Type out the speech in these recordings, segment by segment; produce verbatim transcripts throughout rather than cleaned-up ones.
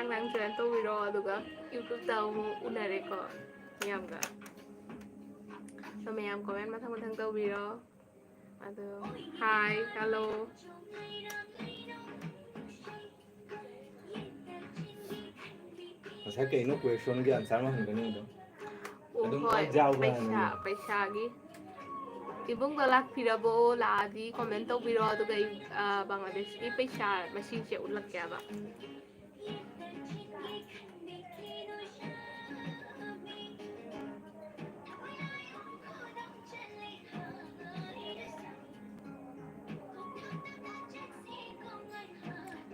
ꯅꯪ ꯖꯣꯏꯟ ꯇꯧꯕꯤꯔꯣ, ꯑꯗꯨꯒ ꯌꯨꯇ꯭ꯌꯨꯕꯇ ꯑꯃꯨꯛ ꯎꯅꯔꯦꯀꯣ ꯃꯌꯥꯝꯒ꯫ ꯑꯗꯣ ꯃꯌꯥꯝ ꯀꯣꯃꯦꯟ ꯃꯊꯪ ꯃꯊꯪ ꯇꯧꯕꯤꯔꯣ꯫ ꯑꯗꯣ ꯍꯥꯏ, ꯍꯜꯂꯣ꯫ ꯉꯁꯥꯏ ꯀꯩꯅꯣ ꯀ꯭ꯋꯦꯁꯟꯒꯤ ꯑꯟꯁꯔ ꯑꯃ ꯍꯪꯒꯅꯤ ꯑꯗꯣ꯫ ꯑꯣ, ꯑꯗꯨꯝ ꯍꯣꯏ, ꯄꯥꯛ ꯌꯥꯎꯕ꯭ꯔꯥ ꯄꯩꯁꯥ ꯍꯥꯏꯕꯅꯤꯗ꯫ ꯄꯩꯁꯥꯒꯤ꯫ ꯏꯕꯨꯡꯗꯣ ꯂꯥꯛꯄꯤꯔꯕꯣ? ꯂꯥꯛꯑꯗꯤ ꯀꯣꯃꯦꯟ ꯇꯧꯕꯤꯔꯣ, ꯑꯗꯨꯒ ꯑꯩ, ꯑ, ꯕꯪꯒ꯭ꯂꯥꯗꯦꯁꯀꯤ ꯄꯩꯁꯥ ꯃꯁꯤꯡꯁꯦ ꯎꯠꯂꯛꯀꯦꯕ꯫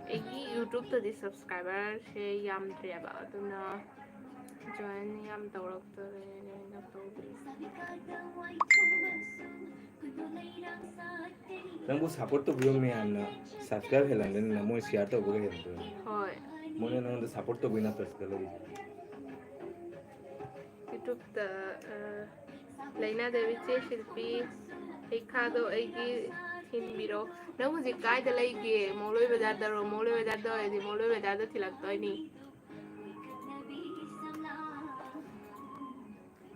ꯑꯩꯒꯤ ꯌꯨꯇ꯭ꯌꯨꯕꯇꯗꯤ ꯁꯕꯁꯀ꯭ꯔꯥꯏꯕꯔꯁꯦ ꯌꯥꯝꯗ꯭ꯔꯦꯕ, ꯑꯗꯨꯅ ꯖꯣꯏꯟ ꯌꯥꯝ ꯇꯧꯔꯛꯇꯔꯦ, ꯖꯣꯏꯟ ꯌꯥꯝ ꯇꯧꯗ꯭ꯔꯦ꯫ ꯅꯪꯕꯨ ꯁꯞꯄꯣꯔꯠ ꯇꯧꯕꯤꯕ ꯃꯌꯥꯝꯅ ꯁꯕꯁꯀ꯭ꯔꯥꯏꯕ ꯍꯦꯜꯂꯝꯒꯅꯤꯅ, ꯃꯣꯏ ꯁꯤꯌꯥꯔ ꯇꯧꯕꯒ ꯍꯦꯜꯂꯝꯗꯣꯏꯅꯤ꯫ ꯍꯣꯏ꯫ ꯃꯣꯏꯅ ꯅꯉꯣꯟꯗ ꯁꯞꯄꯣꯔꯠ ꯇꯧꯕꯒꯤ ꯅꯠꯇ꯭ꯔꯣ ꯁꯤꯗ ꯂꯩꯔꯤꯁꯦ? ꯌꯨꯇ꯭ꯌꯨꯕꯇ, ꯑ, ꯂꯩꯅꯥꯗꯕ ꯏꯆꯦ ꯁꯤꯜꯄꯤ, ꯍꯩꯈꯥꯗꯣ ꯑꯩꯒꯤ ꯊꯤꯟꯕꯤꯔꯣ꯫ ꯅꯪ ꯍꯧꯖꯤꯛ ꯀꯥꯏꯗ ꯂꯩꯒꯦ? ꯃꯣꯂꯣꯏ ꯕꯖꯥꯔꯗꯔꯣ? ꯃꯣꯂꯣꯏ ꯕꯖꯥꯔꯗ ꯑꯣꯏꯔꯗꯤ ꯃꯣꯂꯣꯏ ꯕꯖꯥꯔꯗ ꯊꯤꯜꯂꯛꯇꯣꯏꯅꯤ꯫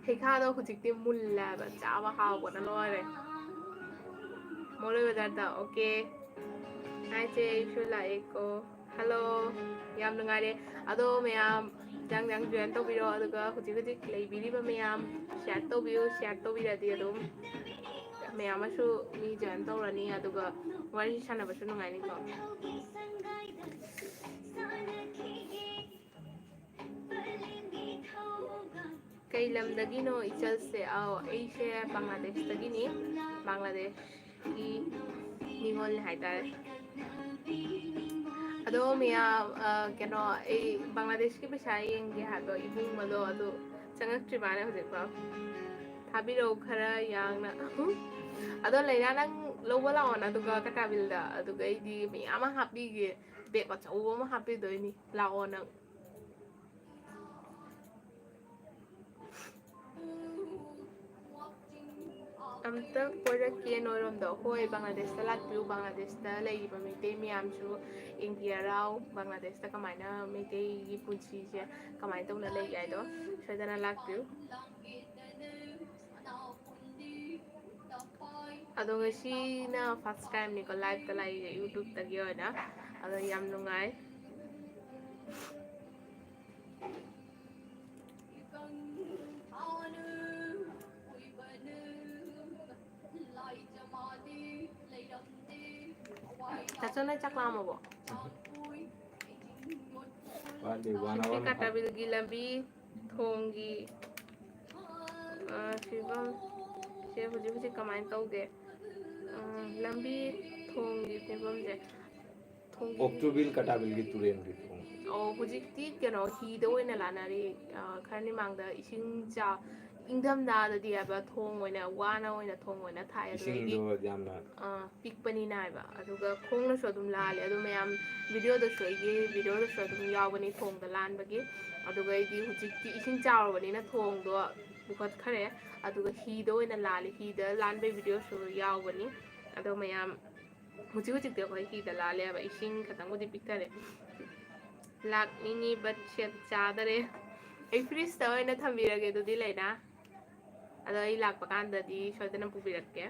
ꯍꯩꯈꯥꯗꯣ ꯍꯧꯖꯤꯛꯇꯤ ꯃꯨꯜꯂꯦ ꯍꯥꯏꯕ, ꯆꯥꯕ ꯍꯥꯎꯕꯅ ꯂꯣꯏꯔꯦ꯫ ꯃꯣꯔꯦ ꯕꯖꯥꯔꯗ, ꯑꯣꯀꯦ꯫ ꯍꯥꯏ ꯆꯦ, ꯑꯩꯁꯨ ꯂꯥꯛꯑꯦꯀꯣ꯫ ꯍꯜꯂꯣ, ꯌꯥꯝ ꯅꯨꯡꯉꯥꯏꯔꯦ꯫ ꯑꯗꯣ ꯃꯌꯥꯝ ꯌꯥꯡ ꯌꯥꯡ ꯖꯣꯏꯟ ꯇꯧꯕꯤꯔꯣ, ꯑꯗꯨꯒ ꯍꯧꯖꯤꯛ ꯍꯧꯖꯤꯛ ꯂꯩꯕꯤꯔꯤꯕ ꯃꯌꯥꯝ ꯁꯤꯌꯥꯔ ꯇꯧꯕꯤꯌꯨ꯫ ꯁꯤꯌꯥꯔ ꯇꯧꯕꯤꯔꯗꯤ ꯑꯗꯨꯝ ꯃꯌꯥꯝ ꯑꯃꯁꯨ ꯃꯤ ꯖꯣꯏꯟ ꯇꯧꯔꯅꯤ, ꯑꯗꯨꯒ ꯋꯥꯔꯤ ꯁꯥꯟꯅꯕꯁꯨ ꯅꯨꯡꯉꯥꯏꯅꯤꯀꯣ꯫ ꯀꯩ ꯂꯝꯗꯒꯤꯅꯣ ꯏꯆꯜꯁꯦ? ꯑꯧ, ꯑꯩꯁꯦ ꯕꯪꯒ꯭ꯂꯥꯗꯦꯁꯇꯒꯤꯅꯤ꯫ ꯕꯪꯒ꯭ꯂꯥꯗꯦꯁꯀꯤ ꯅꯤꯉꯣꯜꯅꯦ ꯍꯥꯏꯇꯥꯔꯦ꯫ ꯑꯗꯣ ꯃꯌꯥꯝ, ꯑ, ꯀꯩꯅꯣ, ꯑꯩ ꯕꯪꯒ꯭ꯂꯥꯗꯦꯁꯀꯤ ꯄꯩꯁꯥ ꯌꯦꯡꯒꯦ ꯍꯥꯏꯕ ꯏꯕꯨꯡ ꯑꯃꯗꯣ, ꯑꯗꯨ ꯆꯪꯉꯛꯇ꯭ꯔꯤ ꯃꯥꯜꯂꯦ ꯍꯧꯖꯤꯛꯐꯥꯎ꯫ ꯊꯥꯕꯤꯔꯛꯎ ꯈꯔ ꯌꯥꯡꯅ꯫ ꯑꯗꯣ ꯂꯩꯅꯥ, ꯅꯪ ꯂꯧꯕ ꯂꯥꯛꯑꯣꯅ, ꯑꯗꯨꯒ ꯀꯇꯥꯕꯤꯜꯗ, ꯑꯗꯨꯒ ꯑꯩꯗꯤ ꯃꯌꯥꯝ ꯑꯃ ꯍꯥꯞꯄꯤꯒꯦ꯫ ꯕꯦꯒ ꯑꯆꯧꯕ ꯑꯃ ꯍꯥꯞꯄꯤꯗꯣꯏꯅꯤ꯫ ꯂꯥꯛꯑꯣ ꯅꯪ꯫ ꯑꯝꯇ ꯀꯣꯏꯔꯛꯀꯦ ꯅꯣꯏꯔꯣꯝꯗ꯫ ꯍꯣꯏ, ꯕꯪꯒ꯭ꯂꯥꯗꯦꯁꯇ ꯂꯥꯛꯄꯤꯌꯨ꯫ ꯕꯪꯒ꯭ꯂꯥꯗꯦꯁꯇ ꯂꯩꯔꯤꯕ ꯃꯩꯇꯩ ꯃꯌꯥꯝꯁꯨ ꯌꯦꯡꯕꯤꯔꯔꯥꯎ꯫ ꯕꯪꯒ꯭ꯂꯥꯗꯦꯁꯇ ꯀꯃꯥꯏꯅ ꯃꯩꯇꯩꯒꯤ ꯄꯨꯟꯁꯤꯁꯦ ꯀꯃꯥꯏꯅ ꯇꯧꯅ ꯂꯩꯒꯦ ꯍꯥꯏꯗꯣ ꯁꯣꯏꯗꯅ ꯂꯥꯛꯄꯤꯌꯨ꯫ ꯑꯗꯣ ꯉꯁꯤꯅ first timeꯅꯤꯀꯣ liveꯇ ꯂꯥꯛꯏꯁꯦ YouTubeꯇꯒꯤ ꯑꯣꯏꯅ꯫ ꯑꯗꯣ ꯌꯥꯝ ꯅꯨꯡꯉꯥꯏ꯫ ꯇꯥꯆꯧ, ꯅꯪ ꯆꯥꯛ ꯂꯥꯝꯃꯕꯣ? ꯋꯥꯠꯂꯤ, one ꯁꯤꯡꯂꯤ hour ꯃꯈꯥꯏ꯫ ꯀꯥꯇꯥꯕꯤꯜꯒꯤ ꯂꯝꯕꯤ ꯊꯣꯡꯒꯤ, ꯑ, ꯐꯤꯕꯝ ꯁꯦ ꯍꯧꯖꯤꯛ ꯍꯧꯖꯤꯛ ꯀꯃꯥꯏꯅ ꯇꯧꯒꯦ? ꯑ, ꯂꯝꯕꯤ ꯊꯣꯡꯒꯤ ꯐꯤꯕꯝꯁꯦ, ꯊꯣꯡꯒꯤ ꯑꯣꯛꯇꯨꯕꯤꯜ ꯀꯇꯥꯕꯤꯜꯒꯤ ꯇꯨꯔꯦꯜꯒꯤ ꯊꯣꯡ꯫ ꯑꯣ, ꯍꯧꯖꯤꯛꯇꯤ ꯀꯩꯅꯣ, ꯍꯤꯗ ꯑꯣꯏꯅ ꯂꯥꯟꯅꯔꯤ꯫ ꯑ, ꯈꯔꯅꯤ ꯃꯥꯡꯗ ꯏꯁꯤꯡ ꯆꯥ-, ꯏꯪꯊꯝꯊꯥꯗꯗꯤ ꯍꯥꯏꯕ, ꯊꯣꯡ ꯑꯣꯏꯅ, ꯋꯥꯅ ꯑꯣꯏꯅ ꯊꯣꯡ ꯑꯣꯏꯅ ꯊꯥꯛꯑꯦ꯫ ꯑꯗꯨꯗꯒꯤ ꯏꯁꯤꯡꯗꯣ ꯌꯥꯝꯅ ꯑ, ꯄꯤꯛꯄꯅꯤꯅ ꯍꯥꯏꯕ꯫ ꯑꯗꯨꯒ ꯈꯣꯡꯅꯁꯨ ꯑꯗꯨꯝ ꯂꯥꯜꯂꯦ꯫ ꯑꯗꯨ ꯃꯌꯥꯝ videoꯗꯁꯨ, ꯑꯩꯒꯤ videoꯗꯁꯨ ꯑꯗꯨꯝ ꯌꯥꯎꯕꯅꯤ ꯊꯣꯡꯗ ꯂꯥꯟꯕꯒꯤ꯫ ꯑꯗꯨꯒ ꯑꯩꯗꯤ ꯍꯧꯖꯤꯛꯇꯤ ꯏꯁꯤꯡ ꯆꯥꯎꯔꯕꯅꯤꯅ ꯊꯣꯡꯗꯣ ꯄꯨꯈꯠꯈ꯭ꯔꯦ꯫ ꯑꯗꯨꯒ ꯍꯤꯗ ꯑꯣꯏꯅ ꯂꯥꯜꯂꯤ꯫ ꯍꯤꯗ ꯂꯥꯟꯕꯒꯤ videoꯁꯨ ꯌꯥꯎꯕꯅꯤ꯫ ꯑꯗꯣ ꯃꯌꯥꯝ, ꯍꯧꯖꯤꯛ ꯍꯧꯖꯤꯛꯇꯤ ꯑꯩꯈꯣꯏ ꯍꯤꯗ ꯂꯥꯜꯂꯦꯕ꯫ ꯏꯁꯤꯡ ꯈꯇꯪꯕꯨꯗꯤ ꯄꯤꯛꯊꯔꯦ꯫ ꯂꯥꯛꯅꯤꯡꯉꯤ, but ꯁꯦꯞ ꯆꯥꯗꯔꯦ꯫ ꯑꯩ fridgeꯇ ꯑꯣꯏꯅ ꯊꯝꯕꯤꯔꯒꯦ ꯑꯗꯨꯗꯤ, ꯂꯩꯅꯥ꯫ ꯑꯗꯣ ꯑꯩ ꯂꯥꯛꯄ ꯀꯥꯟꯗꯗꯤ ꯁꯣꯏꯗꯅ ꯄꯨꯕꯤꯔꯛꯀꯦ꯫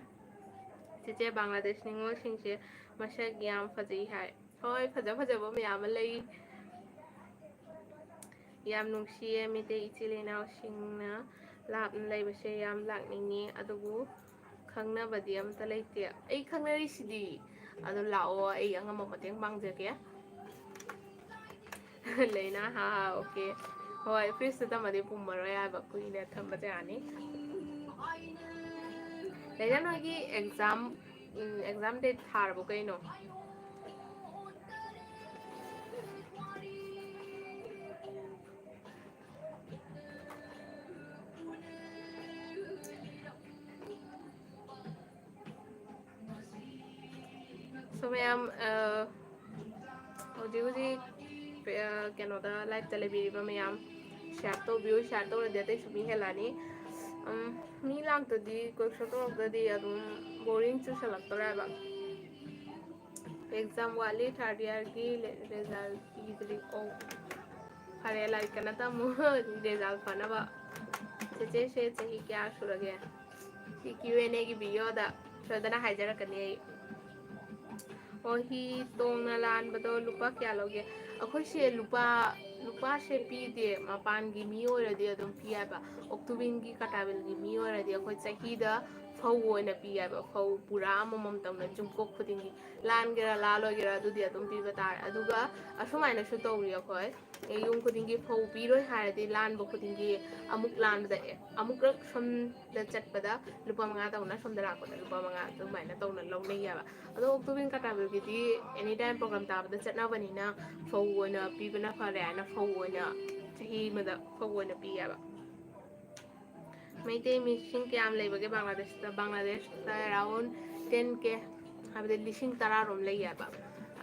ꯆꯦꯆꯦ, ꯕꯪꯒ꯭ꯂꯥꯗꯦꯁ ꯅꯤꯉꯣꯜꯁꯤꯡꯁꯦ ꯃꯁꯛ ꯌꯥꯝ ꯐꯖꯩ ꯍꯥꯏ꯫ ꯍꯣꯏ, ꯐꯖ ꯐꯖꯕ ꯃꯌꯥꯝ ꯑꯃ ꯂꯩ꯫ ꯌꯥꯝ ꯅꯨꯡꯁꯤꯌꯦ꯫ ꯃꯩꯇꯩ ꯏꯆꯤꯜ ꯏꯅꯥꯎꯁꯤꯡꯅ ꯂꯥꯞꯅ ꯂꯩꯕꯁꯦ ꯌꯥꯝ ꯂꯥꯛꯅꯤꯡꯉꯤ, ꯑꯗꯨꯕꯨ ꯈꯪꯅꯕꯗꯤ ꯑꯝꯇ ꯂꯩꯇꯦ꯫ ꯑꯩ ꯈꯪꯅꯔꯤꯁꯤꯗꯤ꯫ ꯑꯗꯣ ꯂꯥꯛꯑꯣ, ꯑꯩ ꯑꯉꯝꯕ ꯃꯇꯦꯡ ꯄꯥꯡꯖꯒꯦ꯫ ꯂꯩꯅꯥ, ꯍꯥ, ꯍꯥ, okay꯫ ꯍꯣꯏ, fridgeꯇ ꯊꯝꯃꯗꯤ ꯄꯨꯝꯃꯔꯣꯏ ꯍꯥꯏꯕ, ꯀꯨꯏꯅ ꯊꯝꯕꯁꯦ ꯌꯥꯅꯤ꯫ ꯂꯩꯅꯥ, ꯅꯣꯏꯒꯤ exam, ꯎꯝ, exam date ꯊꯥꯔꯕꯣ ꯀꯩꯅꯣ? So ꯃꯌꯥꯝ, ꯑ, ꯍꯧꯖꯤꯛ ꯍꯧꯖꯤꯛ, ꯑ, ꯀꯩꯅꯣꯗ liveꯇ ꯂꯩꯕꯤꯔꯤꯕ ꯃꯌꯥꯝ share ꯇꯧꯕꯤꯌꯨ꯫ Share ꯇꯧꯔꯗꯤ ꯑꯇꯩꯁꯨ ꯃꯤ ꯍꯦꯜꯂꯛꯑꯅꯤ꯫ ꯎꯝ, ꯃꯤ ꯂꯥꯛꯇꯗꯤ, ꯀꯣꯏꯁꯟ ꯇꯧꯔꯛꯇꯗꯤ ꯑꯗꯨꯝ ꯕꯣꯔꯤꯡ ꯆꯨꯁꯜꯂꯛꯇꯣꯔꯦꯕ꯫ ꯑꯦꯛꯖꯥꯝ ꯋꯥꯠꯂꯤ, ꯊꯥꯔꯠ ꯏꯌꯥꯔꯒꯤ ꯔꯤꯖꯜ ꯄꯤꯗ꯭ꯔꯤ꯫ ꯑꯣ, ꯐꯔꯦ, ꯂꯥꯏꯔꯤꯛ ꯀꯟꯅ ꯇꯝꯃꯨ꯫ ꯔꯤꯖꯜ ꯐꯅꯕ꯫ ꯆꯦꯆꯦꯁꯦ ꯆꯍꯤ ꯀꯌꯥ ꯁꯨꯔꯒꯦ? ꯁꯤ ꯀ꯭ꯌꯨ ꯑꯦꯟ ꯑꯦꯒꯤ ꯚꯤꯗꯤꯑꯣꯗ ꯁꯣꯏꯗꯅ ꯍꯥꯏꯖꯔꯛꯀꯅꯤ ꯑꯩ꯫ ꯑꯣ, ꯍꯤ ꯇꯣꯡꯅ ꯂꯥꯟꯕꯗꯣ ꯂꯨꯄꯥ ꯀꯌꯥ ꯂꯧꯒꯦ? ꯑꯩꯈꯣꯏꯁꯦ ꯂꯨꯄꯥ, ꯂꯨꯄꯥꯁꯦ ꯄꯤꯗꯦ꯫ ꯃꯄꯥꯟꯒꯤ ꯃꯤ ꯑꯣꯏꯔꯗꯤ ꯑꯗꯨꯝ ꯄꯤ ꯍꯥꯏꯕ꯫ ꯑꯣꯛꯇꯨꯕꯤꯟꯒꯤ ꯀꯇꯥꯕꯤꯜꯒꯤ ꯃꯤ ꯑꯣꯏꯔꯗꯤ ꯑꯩꯈꯣꯏ ꯆꯍꯤꯗ ꯐꯧ ꯑꯣꯏꯅ ꯄꯤ ꯍꯥꯏꯕ꯫ ꯐꯧ ꯄꯨꯔꯥ ꯑꯃꯃꯝ ꯇꯧꯅ ꯖꯨꯝꯀꯣꯛ ꯈꯨꯗꯤꯡꯒꯤ, ꯂꯥꯟꯒꯦꯔꯥ ꯂꯥꯜꯂꯣꯏꯒꯦꯔꯥ ꯑꯗꯨꯗꯤ ꯑꯗꯨꯝ ꯄꯤꯕ ꯇꯥꯔꯦ꯫ ꯑꯗꯨꯒ ꯑꯁꯨꯃꯥꯏꯅꯁꯨ ꯇꯧꯔꯤ ꯑꯩꯈꯣꯏ꯫ ꯑꯦ, ꯌꯨꯝ ꯈꯨꯗꯤꯡꯒꯤ ꯐꯧ ꯄꯤꯔꯣꯏ ꯍꯥꯏꯔꯗꯤ ꯂꯥꯟꯕ ꯈꯨꯗꯤꯡꯒꯤ ꯑꯃꯨꯛ ꯂꯥꯟꯕꯗ, ꯑꯦ, ꯑꯃꯨꯛꯔꯛ ꯁꯣꯝꯗ ꯆꯠꯄꯗ ꯂꯨꯄꯥ ꯃꯉꯥ ꯇꯧꯅ, ꯁꯣꯝꯗ ꯂꯥꯛꯄꯗ ꯂꯨꯄꯥ ꯃꯉꯥ ꯑꯗꯨꯃꯥꯏꯅ ꯇꯧꯅ ꯂꯧꯅꯩꯌꯦꯕ꯫ ꯑꯗꯣ ꯑꯣꯛꯇꯨꯕꯤꯟ ꯀꯇꯥꯕꯤꯜꯒꯤꯗꯤ ꯑꯦꯅꯤ ꯇꯥꯏꯝ ꯄ꯭ꯔꯣꯒ꯭ꯔꯥꯝ ꯇꯥꯕꯗ ꯆꯠꯅꯕꯅꯤꯅ ꯐꯧ ꯑꯣꯏꯅ ꯄꯤꯕꯅ ꯐꯔꯦ ꯍꯥꯏꯅ ꯐꯧ ꯑꯣꯏꯅ ꯆꯍꯤ ꯑꯃꯗ ꯐꯧ ꯑꯣꯏꯅ ꯄꯤꯌꯦꯕ꯫ ꯃꯩꯇꯩ ꯃꯤꯁꯤꯡ ꯀꯌꯥꯝ ꯂꯩꯕꯒꯦ ꯕꯪꯒ꯭ꯂꯥꯗꯦꯁꯇ? ꯕꯪꯒ꯭ꯂꯥꯗꯦꯁꯇ ꯑꯦꯔꯥꯎꯟ ꯇꯦꯟ ꯀꯦ, ꯍꯥꯏꯕꯗꯤ ꯂꯤꯁꯤꯡ ꯇꯔꯥꯔꯣꯝ ꯂꯩꯌꯦꯕ꯫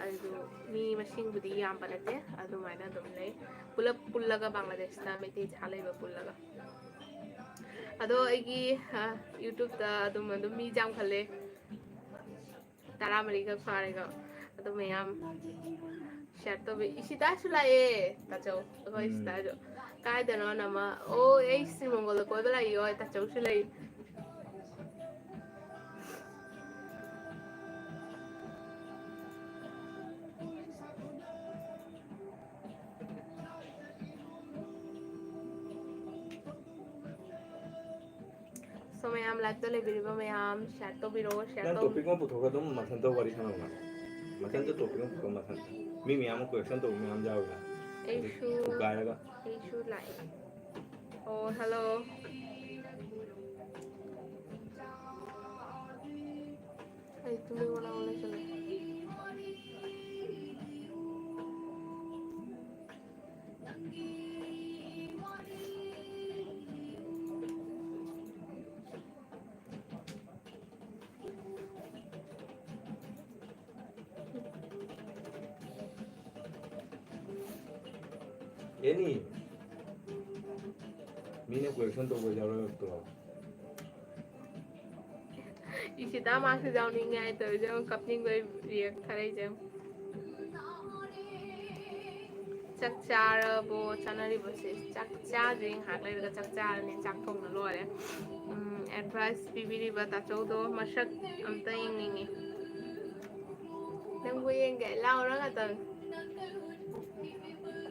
ꯑꯗꯨ ꯃꯤ ꯃꯁꯤꯡꯕꯨꯗꯤ ꯌꯥꯝꯕ ꯅꯠꯇꯦ, ꯑꯗꯨꯃꯥꯏꯅ ꯑꯗꯨꯝ ꯂꯩ꯫ ꯄꯨꯂꯞ ꯄꯨꯜꯂꯒ ꯕꯪꯒ꯭ꯂꯥꯗꯦꯁꯇ ꯃꯩꯇꯩ ꯖꯍꯥ ꯂꯩꯕ ꯄꯨꯜꯂꯒ꯫ ꯑꯗꯣ ꯑꯩꯒꯤ, ꯑ, ꯌꯨꯇ꯭ꯌꯨꯕꯇ ꯑꯗꯨꯝ, ꯑꯗꯨꯝ ꯃꯤ ꯌꯥꯝꯈꯠꯂꯦ꯫ ꯇꯔꯥꯃꯔꯤꯈꯛ ꯐꯥꯔꯦꯀꯣ꯫ ꯑꯗꯨ ꯃꯌꯥꯝ ꯁꯤꯌꯔ ꯇꯧꯕꯤ꯫ ꯏꯁꯤꯇꯥꯁꯨ ꯂꯥꯛꯑꯦ, ꯇꯥꯆꯧ꯫ ꯑꯩꯈꯣꯏ ꯎꯝ꯫ ꯏꯁꯤꯇꯥꯁꯨ꯫ ꯀꯥꯏꯗꯅꯣ ꯅꯃ? ꯑꯣ, ꯑꯩ ꯁ꯭ꯔꯤ ꯃꯪꯒꯣꯜꯗ ꯀꯣꯏꯕ ꯂꯥꯛꯏꯌꯣ, ꯇꯥꯆꯧꯁꯨ ꯂꯩ꯫ So, ꯃꯌꯥꯝ ꯂꯥꯏꯚꯇ ꯂꯩꯕꯤꯔꯤꯕ ꯃꯌꯥꯝ ꯁꯤꯌꯔ ꯇꯧꯕꯤꯔꯣ, ꯁꯤꯌꯔ ꯅꯪ ꯇꯧ- ꯇꯣꯄꯤꯛ ꯑꯃ ꯄꯨꯊꯣꯛꯑꯒ ꯑꯗꯨꯝ ꯃꯊꯟꯇ ꯋꯥꯔꯤ ꯁꯥꯟꯅꯧꯅ꯫ ꯃꯊꯟꯇ ꯇꯣꯄꯤꯛ ꯑꯃ ꯄꯨꯊꯣꯛꯑꯒ ꯃꯊꯟꯇ꯫ ꯃꯤ ꯃꯌꯥꯝ ꯑꯃ ꯀ꯭ꯋꯦꯁꯟ ꯇꯧꯕ ꯃꯌꯥꯝ ꯌꯥꯎꯋꯤꯅ꯫ ꯑꯩꯁꯨ, ꯊꯨꯒꯥꯏꯔꯒ꯫ ꯑꯩꯁꯨ ꯂꯥꯛꯑꯦ꯫ ꯑꯣ, ꯍꯜꯂꯣ꯫ ꯑꯩ ꯇꯨꯃꯤꯟ ꯋꯥ ꯉꯥꯡꯕ ꯂꯩꯇ꯭ꯔꯦ꯫ ꯑꯦꯅꯤ꯫ ꯃꯤꯅ ꯀꯣꯔꯦꯛꯁꯟ ꯇꯧꯕ ꯌꯥꯎꯔꯛꯇ꯭ꯔꯣ? ꯏꯁꯤꯇꯥ ꯃꯥꯁꯨ ꯌꯥꯎꯅꯤꯡꯉꯦ ꯍꯥꯏ ꯇꯧꯔꯤꯁꯦ, ꯑꯃꯨꯛ ꯀꯞꯅꯤꯡꯕꯩ ꯔꯤꯌꯦꯛ ꯊꯥꯔꯛꯏꯁꯦ ꯑꯃꯨꯛ꯫ ꯆꯥꯛ ꯆꯥꯔꯕꯣ? ꯆꯥꯅꯔꯤꯕꯁꯦ꯫ ꯆꯥꯛ ꯆꯥꯗ꯭ꯔꯤ, ꯉꯥꯏꯍꯥꯛ ꯂꯩꯔꯒ ꯆꯥꯛ ꯆꯥꯔꯅꯤ꯫ ꯆꯥꯛ ꯊꯣꯡꯕ ꯂꯣꯏꯔꯦ꯫ ꯎꯝ, ꯑꯦꯗꯚꯥꯏꯁ ꯄꯤꯕꯤꯔꯤꯕ ꯇꯥꯆꯧꯗꯣ ꯃꯁꯛ ꯑꯝꯇ ꯌꯦꯡꯅꯤꯡꯉꯤ꯫ ꯅꯪꯕꯨ ꯌꯦꯡꯒꯦ ꯂꯥꯎꯔ ꯉꯥꯛꯇꯪ꯫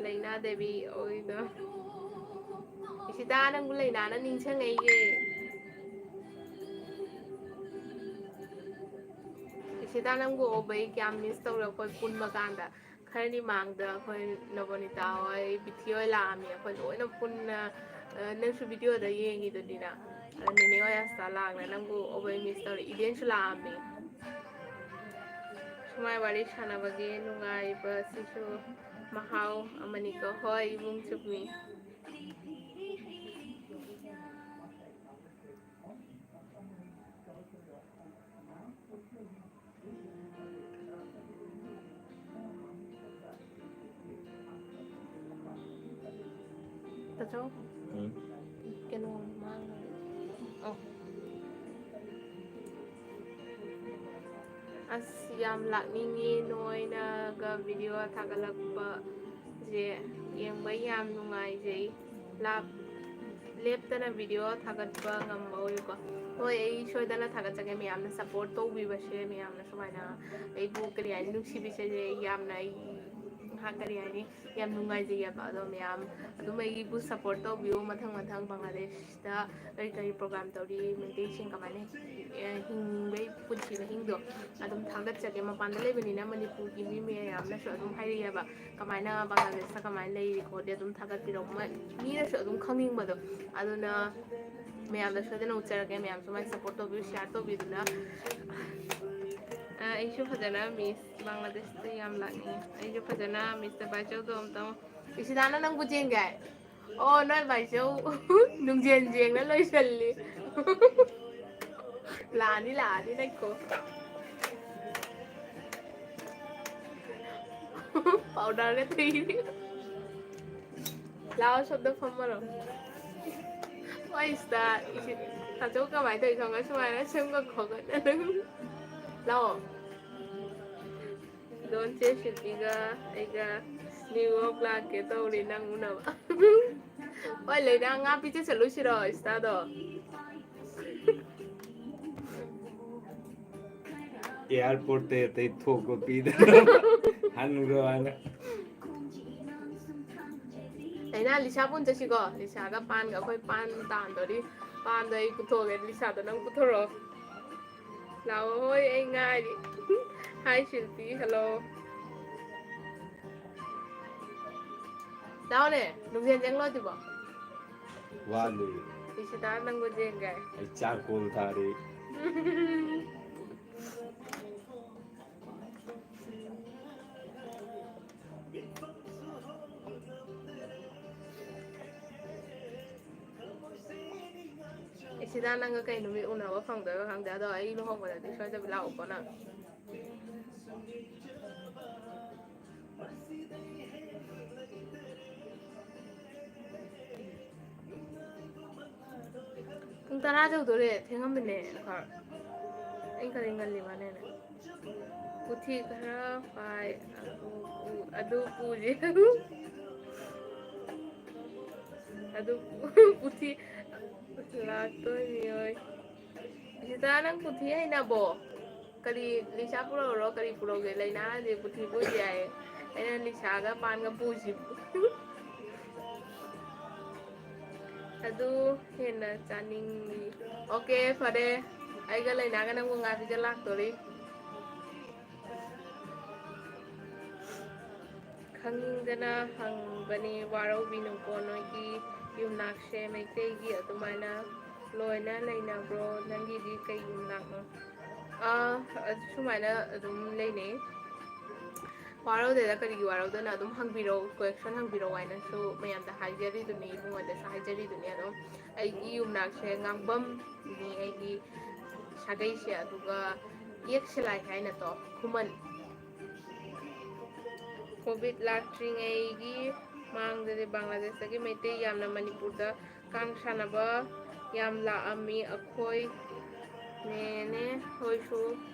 ꯂꯩꯅꯥ ꯗꯦꯕꯤ ꯑꯣꯏꯗꯣ꯫ ꯏꯁꯤꯇꯥ, ꯅꯪꯕꯨ ꯂꯩꯅꯥꯅ ꯅꯤꯡꯁꯤꯡꯉꯛꯏꯌꯦ꯫ ꯏꯁꯤꯇꯥ, ꯅꯪꯕꯨ ꯑꯣꯕꯩ ꯀꯌꯥꯝ ꯃꯤꯁ ꯇꯧꯔꯦ ꯑꯩꯈꯣꯏ ꯄꯨꯟꯕ ꯀꯥꯟꯗ꯫ ꯈꯔꯅꯤ ꯃꯥꯡꯗ ꯑꯩꯈꯣꯏ ꯅꯕꯣꯅꯤꯇꯥ ꯍꯣꯏ, ꯕꯤꯊꯤ ꯍꯣꯏ ꯂꯥꯛꯑꯝꯃꯤ꯫ ꯑꯩꯈꯣꯏ ꯂꯣꯏꯅ ꯄꯨꯟꯅ, ꯑ, ꯅꯪꯁꯨ ꯚꯤꯗꯤꯑꯣꯗ ꯌꯦꯡꯉꯤꯗꯨꯅꯤꯅ꯫ ꯑꯗ ꯅꯦꯅꯦ ꯍꯣꯏ ꯑꯁꯇꯥ ꯂꯥꯛꯅ ꯅꯪꯕꯨ ꯑꯣꯕꯩ ꯃꯤꯁ ꯇꯧꯔꯦ꯫ ꯏꯗꯦꯟꯁꯨ ꯂꯥꯛꯑꯝꯃꯤ꯫ ꯁꯨꯃꯥꯏ ꯋꯥꯔꯤ ꯁꯥꯟꯅꯕꯒꯤ ꯅꯨꯡꯉꯥꯏꯕꯁꯤꯁꯨ ꯃꯍꯥꯎ ꯑꯃꯅꯤꯀꯣ꯫ ꯍꯣꯏ, ꯏꯕꯨꯡ ꯆꯨꯝꯃꯤ꯫ ꯇꯥꯆꯧ, ꯎꯝ꯫ ꯀꯩꯅꯣ ꯃꯥꯡꯈ꯭ꯔꯦ꯫ ꯑꯣ꯫ ꯑꯁ, ꯌꯥꯝ ꯂꯥꯛꯅꯤꯡꯉꯤ ꯅꯣꯏꯅꯒ ꯚꯤꯗꯤꯑꯣ ꯊꯥꯒꯠꯂꯛꯄꯁꯦ, ꯌꯦꯡꯕ ꯌꯥꯝ ꯅꯨꯡꯉꯥꯏꯖꯩ꯫ ꯂꯥꯞ-, ꯂꯦꯞꯇꯅ ꯚꯤꯗꯤꯑꯣ ꯊꯥꯒꯠꯄ ꯉꯝꯍꯧꯔꯤꯀꯣ꯫ ꯍꯣꯏ, ꯑꯩ ꯁꯣꯏꯗꯅ ꯊꯥꯒꯠꯆꯒꯦ꯫ ꯃꯌꯥꯝꯅ ꯁꯞꯄꯣꯔꯠ ꯇꯧꯕꯤꯕꯁꯦ, ꯃꯌꯥꯝꯅ ꯁꯨꯃꯥꯏꯅ ꯑꯩꯕꯨ, ꯀꯔꯤ ꯍꯥꯏꯅꯤ, ꯅꯨꯡꯁꯤꯕꯤꯁꯦ, ꯌꯥꯝꯅ ꯑꯩ, ꯉꯥꯏꯍꯥꯛ, ꯀꯔꯤ ꯍꯥꯏꯅꯤ, ꯌꯥꯝ ꯅꯨꯡꯉꯥꯏꯖꯩꯌꯦꯕ꯫ ꯑꯗꯣ ꯃꯌꯥꯝ ꯑꯗꯨꯝ ꯑꯩꯕꯨ ꯁꯞꯄꯣꯔꯠ ꯇꯧꯕꯤꯌꯨ꯫ ꯃꯊꯪ ꯃꯊꯪ ꯕꯪꯒ꯭ꯂꯥꯗꯦꯁꯇ ꯀꯔꯤ ꯀꯔꯤ ꯄ꯭ꯔꯣꯒ꯭ꯔꯥꯝ ꯇꯧꯔꯤ, ꯃꯩꯇꯩꯁꯤꯡ ꯀꯃꯥꯏꯅ, ꯑꯦ, ꯍꯤꯡꯕꯩ ꯄꯨꯟꯁꯤ ꯃꯍꯤꯡꯗꯣ ꯑꯗꯨꯝ ꯊꯥꯒꯠꯆꯒꯦ꯫ ꯃꯄꯥꯟꯗ ꯂꯩꯕꯅꯤꯅ ꯃꯅꯤꯄꯨꯔꯒꯤ ꯃꯤ ꯃꯌꯥꯝꯅꯁꯨ ꯑꯗꯨꯝ ꯍꯥꯏꯔꯛꯑꯦꯕ, ꯀꯃꯥꯏꯅ ꯕꯪꯒ꯭ꯂꯥꯗꯦꯁꯇ ꯀꯃꯥꯏꯅ ꯂꯩꯔꯤ ꯈꯣꯠꯂꯤ ꯑꯗꯨꯝ ꯊꯥꯒꯠꯄꯤꯔꯛꯑꯣ꯫ ꯃ-, ꯃꯤꯅꯁꯨ ꯑꯗꯨꯝ ꯈꯪꯅꯤꯡꯕꯗꯣ꯫ ꯑꯗꯨꯅ ꯃꯌꯥꯝꯗ ꯁꯣꯏꯗꯅ ꯎꯠꯆꯔꯛꯀꯦ꯫ ꯃꯌꯥꯝꯁꯨ ꯃꯥꯏ ꯁꯞꯄꯣꯔꯠ ꯇꯧꯕꯤꯌꯨ, ꯁꯤꯌꯥꯔ ꯇꯧꯕꯤꯗꯨꯅ꯫ ꯑ, ꯑꯩꯁꯨ ꯐꯖꯅ ꯃꯤꯁ ꯕꯪꯒ꯭ꯂꯥꯗꯦꯁꯇ ꯌꯥꯝ ꯂꯥꯛꯅꯤꯡꯉꯤ꯫ ꯑꯩꯁꯨ ꯐꯖꯅ ꯃꯤꯁꯇꯔ ꯕꯥꯏꯆꯧꯗꯣ ꯑꯝꯇꯪ꯫ ꯏꯁꯤꯇꯥꯅ ꯅꯪꯕꯨ ꯆꯦꯟꯒꯦ ꯍꯥꯏ? ꯑꯣ, ꯅꯣꯏ ꯕꯥꯏꯆꯧ ꯅꯨꯡꯖꯦꯟ ꯌꯦꯡꯅ ꯂꯣꯏꯁꯜꯂꯤ꯫ ꯂꯥꯛꯑꯅꯤ, ꯂꯥꯛꯑꯅꯤ ꯂꯩꯈꯣ꯫ ꯄꯥꯎꯗꯔꯒ ꯇꯩꯔꯤ꯫ ꯂꯥꯛꯑꯣ, ꯁꯣꯝꯗ ꯐꯝꯃꯔꯣ꯫ ꯍꯣꯏ ꯁꯤꯗ ꯏꯁꯤ ꯊꯥꯖꯧ ꯀꯃꯥꯏꯅ ꯇꯧꯔꯤ ꯈꯪꯕ꯭ꯔꯥ? ꯁꯨꯃꯥꯏꯅ ꯁꯦꯝꯒꯠ ꯈꯣꯠꯀꯠꯅ ꯑꯗꯨꯝ ꯂꯥꯛꯑꯣ꯫ ꯗꯣꯟꯁꯦ ꯁꯤꯜꯄꯤꯒ ꯑꯩꯒ ꯅ꯭ꯌꯨ ꯌꯣꯔꯛ ꯂꯥꯛꯀꯦ ꯇꯧꯔꯤ ꯅꯪ ꯎꯅꯕ꯫ ꯍꯣꯏ ꯂꯩꯅꯥ ꯉꯥ ꯄꯤꯖ ꯆꯠꯂꯨꯁꯤꯔꯣ ꯏꯁꯇꯥꯗꯣ? ꯑꯦꯌꯥꯔꯄꯣꯔꯠꯇꯩ ꯑꯇꯩ ꯊꯣꯛꯄ ꯄꯤꯗꯅ ꯍꯟꯈ꯭ꯔꯣ ꯍꯥꯏꯅ꯫ ꯂꯩꯅꯥ ꯂꯤꯁꯥ ꯄꯨꯟ ꯆꯠꯁꯤꯀꯣ꯫ ꯂꯤꯁꯥꯒ ꯄꯥꯟꯒ ꯑꯩꯈꯣꯏ ꯄꯥꯟ ꯇꯥꯟꯗꯣꯔꯤ꯫ ꯄꯥꯟꯗꯣ ꯑꯩ ꯄꯨꯊꯣꯛꯑꯒꯦ, ꯂꯤꯁꯥꯗꯣ ꯅꯪ ꯄꯨꯊꯣꯔꯛꯑꯣ꯫ ꯂꯥꯛꯑꯣ ꯍꯣꯏ ꯑꯩ ꯉꯥꯏꯔꯤ꯫ ꯍꯥꯏ ꯁꯤꯜꯄꯤ ꯍꯜꯂꯣ꯫ ꯂꯥꯛꯑꯣꯅꯦ ꯅꯨꯡꯖꯦꯟ ꯆꯪꯂꯣ ꯑꯗꯨꯕꯣ꯫ ꯋꯥꯠꯂꯤ꯫ ꯏꯁꯤꯇꯥ ꯅꯪꯕꯨ ꯌꯦꯡꯒꯦ꯫ ꯑꯩ ꯆꯥꯔꯀꯣꯜ ꯊꯥꯔꯤ꯫ ꯏꯁꯤꯇꯥ ꯅꯪꯒ ꯀꯩ ꯅꯨꯃꯤꯠ ꯎꯅꯕ ꯐꯪꯗꯣꯏꯕ ꯈꯪꯗꯦ ꯑꯗꯣ ꯑꯩ ꯂꯨꯍꯣꯡꯕꯗꯗꯤ ꯁꯣꯏꯗꯕꯤ ꯂꯥꯛꯎꯀꯣ ꯅꯪ꯫ ꯄꯨꯡ ꯇꯔꯥ ꯌꯧꯗꯣꯔꯦ ꯊꯦꯡꯉꯝꯕꯅꯦ꯫ ꯑꯩ ꯀꯔꯤ ꯉꯜꯂꯤ ꯃꯥꯅꯦꯅ꯫ ꯄꯨꯊꯤ ꯈꯔ ꯄꯥꯏ꯫ ꯑꯗꯨ ꯄꯨ- ꯑꯗꯨ ꯄꯨꯁꯤ꯫ ꯑꯗꯨ ꯄꯨ- ꯄꯨꯊꯤ ꯂꯥꯛꯇꯣꯏ ꯃꯤꯑꯣꯏ꯫ ꯁꯤꯗ ꯅꯪ ꯄꯨꯊꯤ ꯍꯩꯅꯕꯣ? ꯀꯔꯤ ꯂꯤꯁꯥ ꯄꯨꯔꯛꯎꯔꯣ? ꯀꯔꯤ ꯄꯨꯔꯛꯎꯒꯦ? ꯂꯩꯅꯥꯗꯤ ꯄꯨꯊꯤ ꯄꯨꯁꯤ ꯍꯥꯏꯌꯦ꯫ ꯑꯩꯅ ꯂꯤꯁꯥꯒ ꯄꯥꯟꯒ ꯄꯨꯁꯤ꯫ ꯑꯗꯨ ꯍꯦꯟꯅ ꯆꯥꯅꯤꯡꯉꯤ꯫ ꯑꯣꯀꯦ ꯐꯔꯦ꯫ ꯑꯩꯒ ꯂꯩꯅꯥꯒ ꯅꯪꯕꯨ ꯉꯥ ꯄꯤꯖ ꯂꯥꯛꯇꯣꯔꯤ꯫ ꯈꯪꯅꯤꯡꯗꯅ ꯍꯪꯕꯅꯤ꯫ ꯋꯥꯔꯧꯕꯤꯅꯨꯀꯣ꯫ ꯅꯣꯏꯒꯤ ꯌꯨꯝꯅꯥꯛꯁꯦ ꯃꯩꯇꯩꯒꯤ ꯑꯗꯨꯃꯥꯏꯅ ꯂꯣꯏꯅ ꯂꯩꯅꯕ꯭ꯔꯣ? ꯅꯪꯒꯤꯗꯤ ꯀꯩ ꯌꯨꯝꯅꯥꯛꯅꯣ? ꯑꯥ, ꯁꯨꯃꯥꯏꯅ ꯑꯗꯨꯝ ꯂꯩꯅꯩ꯫ ꯋꯥꯔꯧꯗꯦꯗ, ꯀꯔꯤꯒꯤ ꯋꯥꯔꯧꯗꯣꯏꯅꯣ? ꯑꯗꯨꯝ ꯍꯪꯕꯤꯔꯛꯑꯣ, ꯀꯣꯏꯁꯟ ꯍꯪꯕꯤꯔꯛꯑꯣ ꯍꯥꯏꯅꯁꯨ ꯃꯌꯥꯝꯗ ꯍꯥꯏꯖꯔꯤꯗꯨꯅꯤ, ꯏꯕꯨꯡꯉꯣꯗꯁꯨ ꯍꯥꯏꯖꯔꯤꯗꯨꯅꯤ꯫ ꯑꯗꯨꯝ ꯑꯩꯒꯤ ꯌꯨꯝꯅꯥꯛꯁꯦ ꯉꯥꯡꯐꯝꯅꯤ ꯑꯩꯒꯤ ꯁꯥꯒꯩꯁꯦ, ꯑꯗꯨꯒ ꯌꯦꯛ ꯁꯤꯂꯥꯏ ꯍꯥꯏꯅꯀꯣ ꯈꯨꯃꯟ꯫ ꯀꯣꯚꯤꯗ ꯂꯥꯛꯇ꯭ꯔꯤꯉꯩꯒꯤ ꯃꯥꯡꯗꯗꯤ ꯕꯪꯒ꯭ꯂꯥꯗꯦꯁꯇꯒꯤ ꯃꯩꯇꯩ ꯌꯥꯝꯅ ꯃꯅꯤꯄꯨꯔꯗ ꯀꯥꯡ ꯁꯥꯟꯅꯕ ꯌꯥꯝ ꯂꯥꯛꯑꯝꯃꯤ꯫ ꯑꯩꯈꯣꯏ ꯅꯦꯅꯦ ꯍꯣꯏꯁꯨ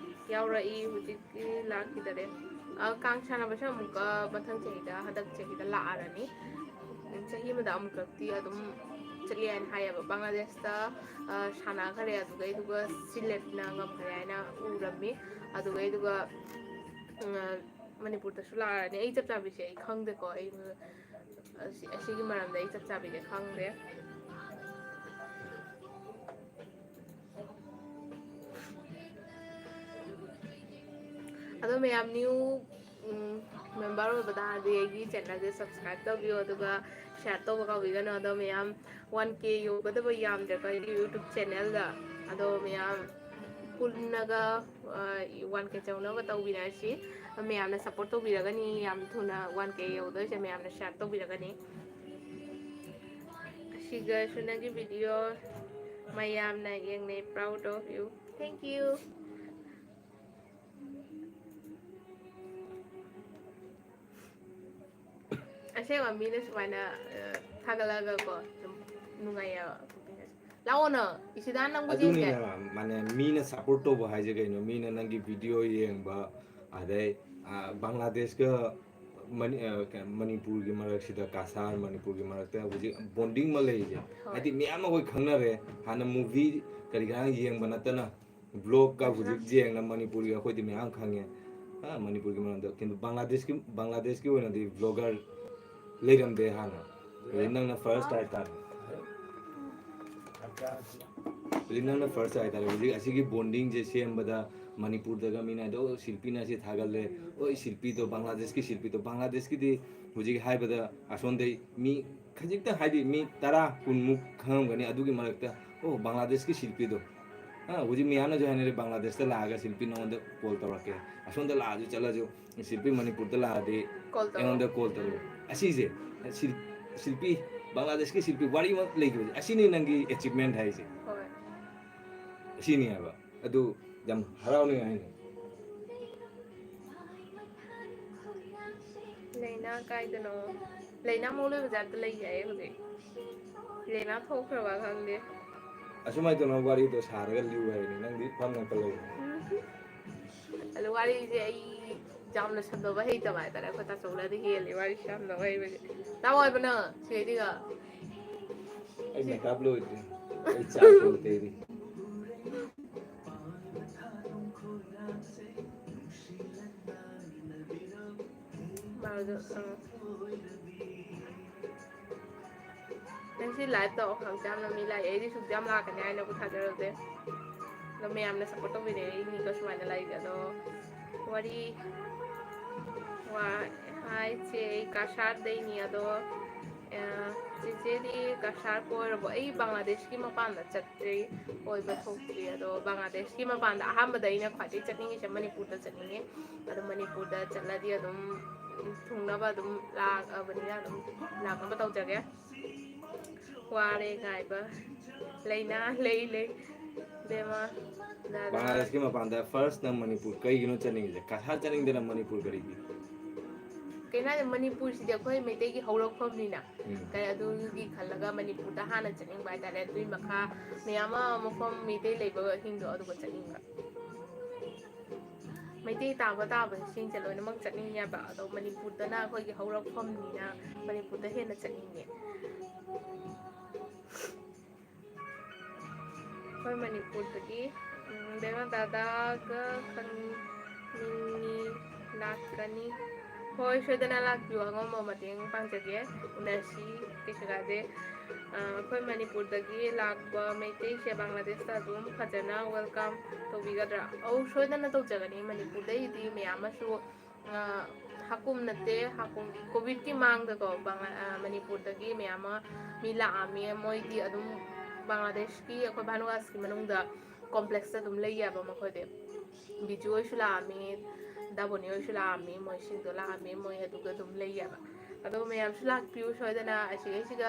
ꯌꯥꯎꯔꯛꯏ꯫ ꯍꯧꯖꯤꯛꯇꯤ ꯂꯥꯛꯈꯤꯗꯔꯦ꯫ ꯑ, ꯀꯥꯡ ꯁꯥꯟꯅꯕꯁꯦ ꯑꯃꯨꯛꯀ ꯃꯊꯪ ꯆꯍꯤꯗ, ꯍꯟꯗꯛ ꯆꯍꯤꯗ ꯂꯥꯛꯑꯔꯅꯤ꯫ ꯆꯍꯤ ꯑꯃꯗ ꯑꯃꯨꯛꯈꯛꯇꯤ ꯑꯗꯨꯝ ꯆꯠꯂꯦ ꯍꯥꯏꯅ ꯍꯥꯏꯌꯦꯕ꯫ ꯕꯪꯒ꯭ꯂꯥꯗꯦꯁꯇ, ꯑ, ꯁꯥꯟꯅꯈ꯭ꯔꯦ, ꯑꯗꯨꯒꯩꯗꯨꯒ ꯁꯤꯂꯦꯠꯅ ꯉꯝꯈ꯭ꯔꯦ ꯍꯥꯏꯅ ꯎꯔꯝꯃꯤ꯫ ꯑꯗꯨꯒꯩꯗꯨꯒ, ꯎꯝ, ꯃꯅꯤꯄꯨꯔꯗꯁꯨ ꯂꯥꯛꯑꯔꯅꯤ꯫ ꯑꯩ ꯆꯞ ꯆꯥꯕꯤꯁꯦ ꯑꯩ ꯈꯪꯗꯦꯀꯣ꯫ ꯑꯩ ꯑꯁꯤ-, ꯑꯁꯤꯒꯤ ꯃꯔꯝꯗ ꯑꯩ ꯆꯞ ꯆꯥꯕꯤꯗꯤ ꯈꯪꯗꯦ꯫ ꯑꯗꯣ ꯃꯌꯥꯝ new, ꯎꯝ, member ꯑꯣꯏꯕ ꯇꯥꯔꯗꯤ ꯑꯩꯒꯤ channelꯁꯦ subscribe ꯇꯧꯕꯤꯌꯣ, ꯑꯗꯨꯒ share ꯇꯧꯕ ꯀꯥꯎꯕꯤꯒꯅꯨ꯫ ꯑꯗꯣ ꯃꯌꯥꯝ one K ꯌꯧꯒꯗꯕ ꯌꯥꯝꯗ꯭ꯔꯦꯀꯣ ꯑꯩꯒꯤ YouTube channelꯗ꯫ ꯑꯗꯣ ꯃꯌꯥꯝ ꯄꯨꯟꯅꯒ, ꯑ, one K ꯌꯧꯅꯕ ꯇꯧꯕꯤꯔꯁꯤ꯫ ꯃꯌꯥꯝꯅ support ꯇꯧꯕꯤꯔꯒꯅꯤ ꯌꯥꯝ ꯊꯨꯅ one K ꯌꯧꯗꯣꯏꯁꯦ, ꯃꯌꯥꯝꯅ share ꯇꯧꯕꯤꯔꯒꯅꯤ꯫ ꯑꯁꯤꯒꯁꯨ ꯅꯪꯒꯤ video ꯃꯌꯥꯝꯅ ꯌꯦꯡꯅꯩ, proud of you, thank you꯫ ꯑꯁꯦꯡꯕ ꯃꯤꯅ ꯁꯨꯃꯥꯏꯅ, ꯑ, ꯊꯥꯒꯠꯂꯒꯀꯣ ꯑꯗꯨꯝ ꯅꯨꯡꯉꯥꯏꯌꯦꯕ꯫ ꯂꯥꯛꯑꯣ ꯅꯪ, ꯏꯁꯤꯗꯥꯟ ꯅꯪꯕꯨ ꯌꯦꯡꯒꯦ꯫ ꯑꯗꯨꯅꯤꯅ, ꯃꯥꯅꯦ, ꯃꯤꯅ support ꯇꯧꯕ ꯍꯥꯏꯁꯦ ꯀꯩꯅꯣ? ꯃꯤꯅ ꯅꯪꯒꯤ video ꯌꯦꯡꯕ, ꯑꯗꯩ, ꯑ, ꯕꯪꯒ꯭ꯂꯥꯗꯦꯁꯀ ꯃꯅꯤ-, ꯑ, ꯀ-, ꯃꯅꯤꯄꯨꯔꯒꯤ ꯃꯔꯛꯁꯤꯗ, ꯀꯁꯥꯔ ꯃꯅꯤꯄꯨꯔꯒꯤ ꯃꯔꯛꯇ ꯍꯧꯖꯤꯛ bonding ꯑꯃ ꯂꯩꯔꯤꯁꯦ꯫ ꯍꯣꯏ꯫ ꯍꯥꯏꯗꯤ ꯃꯌꯥꯝ ꯑꯩꯈꯣꯏ ꯈꯪꯅꯔꯦ, ꯍꯥꯟꯅ movie ꯀꯔꯤ ꯀꯔꯥ ꯌꯦꯡꯕ ꯅꯠꯇꯅ, vlogꯀ ꯍꯧꯖꯤꯛ ꯌꯦꯡꯅ ꯃꯅꯤꯄꯨꯔꯒꯤ ꯑꯩꯈꯣꯏꯗꯤ ꯃꯌꯥꯝ ꯈꯪꯉꯦ꯫ ꯑ, ꯃꯅꯤꯄꯨꯔꯒꯤ ꯃꯔꯝꯗ꯫ ꯀꯩꯅꯣ, ꯕꯪꯒ꯭ꯂꯥꯗꯦꯁꯀꯤ, ꯕꯪꯒ꯭ꯂꯥꯗꯦꯁꯀꯤ ꯑꯣꯏꯅꯗꯤ vlogger ꯂꯩꯔꯝꯗꯦ ꯍꯥꯟꯅ꯫ ꯍꯧꯖꯤꯛ ꯅꯪꯅ first ꯍꯥꯏꯇꯥꯔꯦ꯫ ꯍꯧꯖꯤꯛ ꯅꯪꯅ first ꯍꯥꯏꯇꯥꯔꯦ꯫ ꯍꯧꯖꯤꯛ ꯑꯁꯤꯒꯤ bondingꯁꯦ ꯁꯦꯝꯕꯗ ꯃꯅꯤꯄꯨꯔꯗꯒ ꯃꯤꯅ ꯑꯗꯣ ꯁꯤꯜꯄꯤꯅ ꯑꯁꯤ ꯊꯥꯒꯠꯂꯦ, "ꯑꯣꯏ ꯁꯤꯜꯄꯤꯗꯣ ꯕꯪꯒ꯭ꯂꯥꯗꯦꯁꯀꯤ ꯁꯤꯜꯄꯤꯗꯣ", ꯕꯪꯒ꯭ꯂꯥꯗꯦꯁꯀꯤꯗꯤ ꯍꯧꯖꯤꯛ ꯍꯥꯏꯕꯗ ꯑꯁꯣꯝꯗꯩ ꯃꯤ ꯈꯖꯤꯛꯇꯪ, ꯍꯥꯏꯗꯤ ꯃꯤ ꯇꯔꯥ ꯀꯨꯟꯃꯨꯛ ꯈꯪꯉꯝꯒꯅꯤ꯫ ꯑꯗꯨꯒꯤ ꯃꯔꯛꯇ, "ꯑꯣ, ꯕꯪꯒ꯭ꯂꯥꯗꯦꯁꯀꯤ ꯁꯤꯜꯄꯤꯗꯣ"꯫ ꯑ, ꯍꯧꯖꯤꯛ ꯃꯌꯥꯝꯅꯁꯨ ꯍꯥꯏꯅꯔꯦ, "ꯕꯪꯒ꯭ꯂꯥꯗꯦꯁꯇ ꯂꯥꯛꯑꯒ ꯁꯤꯜꯄꯤ ꯅꯉꯣꯟꯗ call ꯇꯧꯔꯛꯀꯦ, ꯑꯁꯣꯝꯗ ꯂꯥꯛꯑꯁꯨ ꯆꯠꯂꯁꯨ ꯁꯤꯜꯄꯤ ꯃꯅꯤꯄꯨꯔꯗ ꯂꯥꯛꯑꯗꯤ call ꯇꯧꯔꯛꯑꯣ꯫ ꯑꯩꯉꯣꯟꯗ call ꯇꯧꯔꯛꯑꯣ"꯫ ꯑꯁꯤꯁꯦ, ꯁꯤꯜ-, ꯁꯤꯜꯄꯤ, ꯕꯪꯒ꯭ꯂꯥꯗꯦꯁꯀꯤ ꯁꯤꯜꯄꯤ ꯋꯥꯔꯤ ꯑꯃ ꯂꯩꯈꯤꯕꯁꯦ, ꯑꯁꯤꯅꯤ ꯅꯪꯒꯤ achievement ꯍꯥꯏꯁꯦ꯫ ꯍꯣꯏ꯫ ꯑꯁꯤꯅꯤ ꯍꯥꯏꯕ꯫ ꯑꯗꯨ ꯌꯥꯝ ꯍꯔꯥꯎꯅꯤꯡꯉꯥꯏꯅꯤ꯫ ꯂꯩꯅꯥ ꯀꯥꯏꯗꯅꯣ? ꯂꯩꯅꯥ ꯃꯑꯣꯡ ꯂꯣꯏꯕꯁꯦ ꯑꯝꯇ ꯂꯩ ꯍꯥꯏꯌꯦ ꯍꯧꯖꯤꯛ꯫ ꯂꯩꯅꯥ ꯊꯣꯛꯈ꯭ꯔꯕ ꯈꯪꯗꯦ꯫ ꯑꯁꯨꯃꯥꯏꯅ ꯇꯧꯅ ꯋꯥꯔꯤꯗꯣ ꯁꯥꯔꯒ ꯂꯤꯌꯨ ꯍꯥꯏꯕꯅꯤ, ꯅꯪꯗꯤ ꯐꯝꯅ ꯂꯩ꯫ ꯑꯗꯣ ꯋꯥꯔꯤꯁꯦ ꯑꯩ ꯌꯥꯝꯅ ꯁꯝꯗꯣꯛꯄ ꯍꯩꯇꯕ ꯍꯥꯏꯇꯥꯔꯦ꯫ ꯑꯩꯈꯣꯏ ꯇꯥꯆꯧꯅꯗꯤ ꯍꯦꯜꯂꯦ ꯋꯥꯔꯤ ꯁꯝꯗꯣꯛꯄ ꯍꯩꯕꯁꯦ꯫ ꯇꯥꯎ ꯍꯥꯏꯕ ꯅꯪ ꯁꯤꯗꯩꯗꯤꯒ꯫ ꯑꯩ ꯃꯦꯀꯞ ꯂꯣꯏꯗ꯭ꯔꯤ꯫ ꯑꯩ ꯆꯥꯛ ꯊꯣꯡ ꯇꯩꯔꯤ꯫ ꯃꯥꯗꯣ, ꯑ, ꯉꯁꯤ live ꯇꯧ ꯍꯪꯆꯥꯡꯅ ꯃꯤ ꯂꯥꯛꯑꯦ꯫ ꯑꯩꯗꯤ ꯁꯨꯛ ꯌꯥꯝ ꯂꯥꯛꯀꯅꯤ ꯍꯥꯏꯅꯕꯨ ꯊꯥꯖꯔꯨꯗꯦ꯫ ꯑꯗꯣ ꯃꯌꯥꯝꯅ support ꯇꯧꯕꯤꯔꯛꯏꯅꯤꯀꯣ ꯁꯨꯃꯥꯏꯅ ꯂꯩꯔꯤꯁꯦ꯫ ꯑꯗꯣ ꯋꯥꯔꯤ ꯋꯥ ꯍꯥꯏꯁꯦ ꯑꯩ ꯀꯁꯥꯔꯗꯩꯅꯤ꯫ ꯑꯗꯣ, ꯑ, ꯆꯦꯆꯦꯗꯤ ꯀꯁꯥꯔ ꯀꯣꯏꯔꯕꯣ? ꯑꯩ ꯕꯪꯒ꯭ꯂꯥꯗꯦꯁꯀꯤ ꯃꯄꯥꯟꯗ ꯆꯠꯇ꯭ꯔꯤ, ꯀꯣꯏꯕ ꯊꯣꯛꯇ꯭ꯔꯤ꯫ ꯑꯗꯣ ꯕꯪꯒ꯭ꯂꯥꯗꯦꯁꯀꯤ ꯃꯄꯥꯟꯗ ꯑꯍꯥꯟꯕꯗ ꯑꯩꯅ ꯈ꯭ꯋꯥꯏꯗꯒꯤ ꯆꯠꯅꯤꯡꯉꯤꯁꯦ ꯃꯅꯤꯄꯨꯔꯗ ꯆꯠꯅꯤꯡꯉꯦ꯫ ꯑꯗꯣ ꯃꯅꯤꯄꯨꯔꯗ ꯆꯠꯂꯗꯤ ꯑꯗꯨꯝ ꯊꯨꯡꯅꯕ ꯑꯗꯨꯝ ꯂꯥꯛꯑꯕꯅꯤꯅ ꯑꯗꯨꯝ ꯂꯥꯛꯅꯕ ꯇꯧꯖꯒꯦ꯫ ꯋꯥꯔꯦ ꯉꯥꯏꯕ꯫ ꯂꯩꯅꯥ ꯂꯩ ꯂꯩ꯫ ꯕꯦꯃꯥ, ꯗꯥꯗꯥ꯫ ꯕꯪꯒ꯭ꯂꯥꯗꯦꯁꯀꯤ ꯃꯄꯥꯟꯗ first ꯅꯪ ꯃꯅꯤꯄꯨꯔ ꯀꯩꯒꯤꯅꯣ ꯆꯠꯅꯤꯡꯉꯤꯁꯦ? ꯀꯁꯥꯔ ꯆꯠꯅꯤꯡꯗꯅ ꯃꯅꯤꯄꯨꯔ ꯀꯔꯤꯒꯤ? ꯀꯩꯅꯣ ꯍꯥꯏꯁꯦ, ꯃꯅꯤꯄꯨꯔꯁꯤꯗꯤ ꯑꯩꯈꯣꯏ ꯃꯩꯇꯩꯒꯤ ꯍꯧꯔꯛꯐꯝꯅꯤꯅ꯫ ꯎꯝ꯫ ꯀꯩ ꯑꯗꯨꯒꯤ ꯈꯜꯂꯒ ꯃꯅꯤꯄꯨꯔꯗ ꯍꯥꯟꯅ ꯆꯠꯅꯤꯡꯕ ꯍꯥꯏꯇꯥꯔꯦ꯫ ꯑꯗꯨꯏ ꯃꯈꯥ ꯃꯌꯥꯝ ꯑꯃ ꯃꯐꯝ ꯃꯩꯇꯩ ꯂꯩꯕꯁꯤꯡꯗꯣ ꯑꯗꯨꯒ ꯆꯠꯅꯤꯡꯕ꯫ ꯃꯩꯇꯩ ꯇꯥꯕ ꯇꯥꯕꯁꯤꯡꯁꯦ ꯂꯣꯏꯅꯃꯛ ꯆꯠꯅꯤꯡꯉꯦꯕ꯫ ꯑꯗꯣ ꯃꯅꯤꯄꯨꯔꯗꯅ ꯑꯩꯈꯣꯏꯒꯤ ꯍꯧꯔꯛꯐꯝꯅꯤꯅ ꯃꯅꯤꯄꯨꯔꯗ ꯍꯦꯟꯅ ꯆꯠꯅꯤꯡꯉꯦ꯫ ꯑꯩꯈꯣꯏ ꯃꯅꯤꯄꯨꯔꯗꯒꯤ, ꯎꯝ, ꯕꯦꯝꯃ ꯗꯥꯗꯥꯒ ꯈꯪꯅꯤꯡꯉꯤ, ꯂꯥꯛꯀꯅꯤ꯫ ꯍꯣꯏ, ꯁꯣꯏꯗꯅ ꯂꯥꯛꯄꯤꯌꯨ, ꯑꯉꯝꯕ ꯃꯇꯦꯡ ꯄꯥꯡꯖꯒꯦ, ꯎꯅꯁꯤ, ꯀꯩꯁꯨ ꯀꯥꯏꯗꯦ꯫ ꯑ, ꯑꯩꯈꯣꯏ ꯃꯅꯤꯄꯨꯔꯗꯒꯤ ꯂꯥꯛꯄ ꯃꯩꯇꯩꯁꯦ ꯕꯪꯒ꯭ꯂꯥꯗꯦꯁꯇ ꯑꯗꯨꯝ ꯐꯖꯅ welcome ꯇꯧꯕꯤꯒꯗ꯭ꯔꯥ? ꯑꯧ, ꯁꯣꯏꯗꯅ ꯇꯧꯖꯒꯅꯤ꯫ ꯃꯅꯤꯄꯨꯔꯗꯩꯗꯤ ꯃꯌꯥꯝ ꯑꯃꯁꯨ, ꯑ, ꯍꯥꯀꯨꯝ ꯅꯠꯇꯦ, ꯍꯥꯀꯨꯝ, ꯀꯣꯚꯤꯗꯀꯤ ꯃꯥꯡꯗꯀꯣ, ꯕꯪꯒ꯭ꯂꯥ-, ꯑ, ꯃꯅꯤꯄꯨꯔꯗꯒꯤ ꯃꯌꯥꯝ ꯑꯃ ꯃꯤ ꯂꯥꯛꯑꯝꯃꯤ꯫ ꯃꯣꯏꯗꯤ ꯑꯗꯨꯝ ꯕꯪꯒ꯭ꯂꯥꯗꯦꯁꯀꯤ ꯑꯩꯈꯣꯏ ꯚꯥꯅꯨꯋꯥꯁꯀꯤ ꯃꯅꯨꯡꯗ complexꯇ ꯑꯗꯨꯝ ꯂꯩ ꯌꯥꯕ ꯃꯈꯣꯏꯗꯤ꯫ ꯕꯤꯖꯨ ꯍꯣꯏꯁꯨ ꯂꯥꯛꯑꯝꯃꯤ, ꯗꯥꯕꯣꯅꯤ ꯍꯣꯏꯁꯨ ꯂꯥꯛꯑꯝꯃꯤ, ꯃꯣꯏꯁꯤꯡꯗꯣ ꯂꯥꯛꯑꯝꯃꯤ, ꯃꯣꯏ ꯑꯗꯨꯒ ꯑꯗꯨꯝ ꯂꯩ ꯌꯥꯕ꯫ ꯑꯗꯣ ꯃꯌꯥꯝꯁꯨ ꯂꯥꯛꯄꯤꯌꯨ ꯁꯣꯏꯗꯅ꯫ ꯑꯁꯤꯒꯩꯁꯤꯒ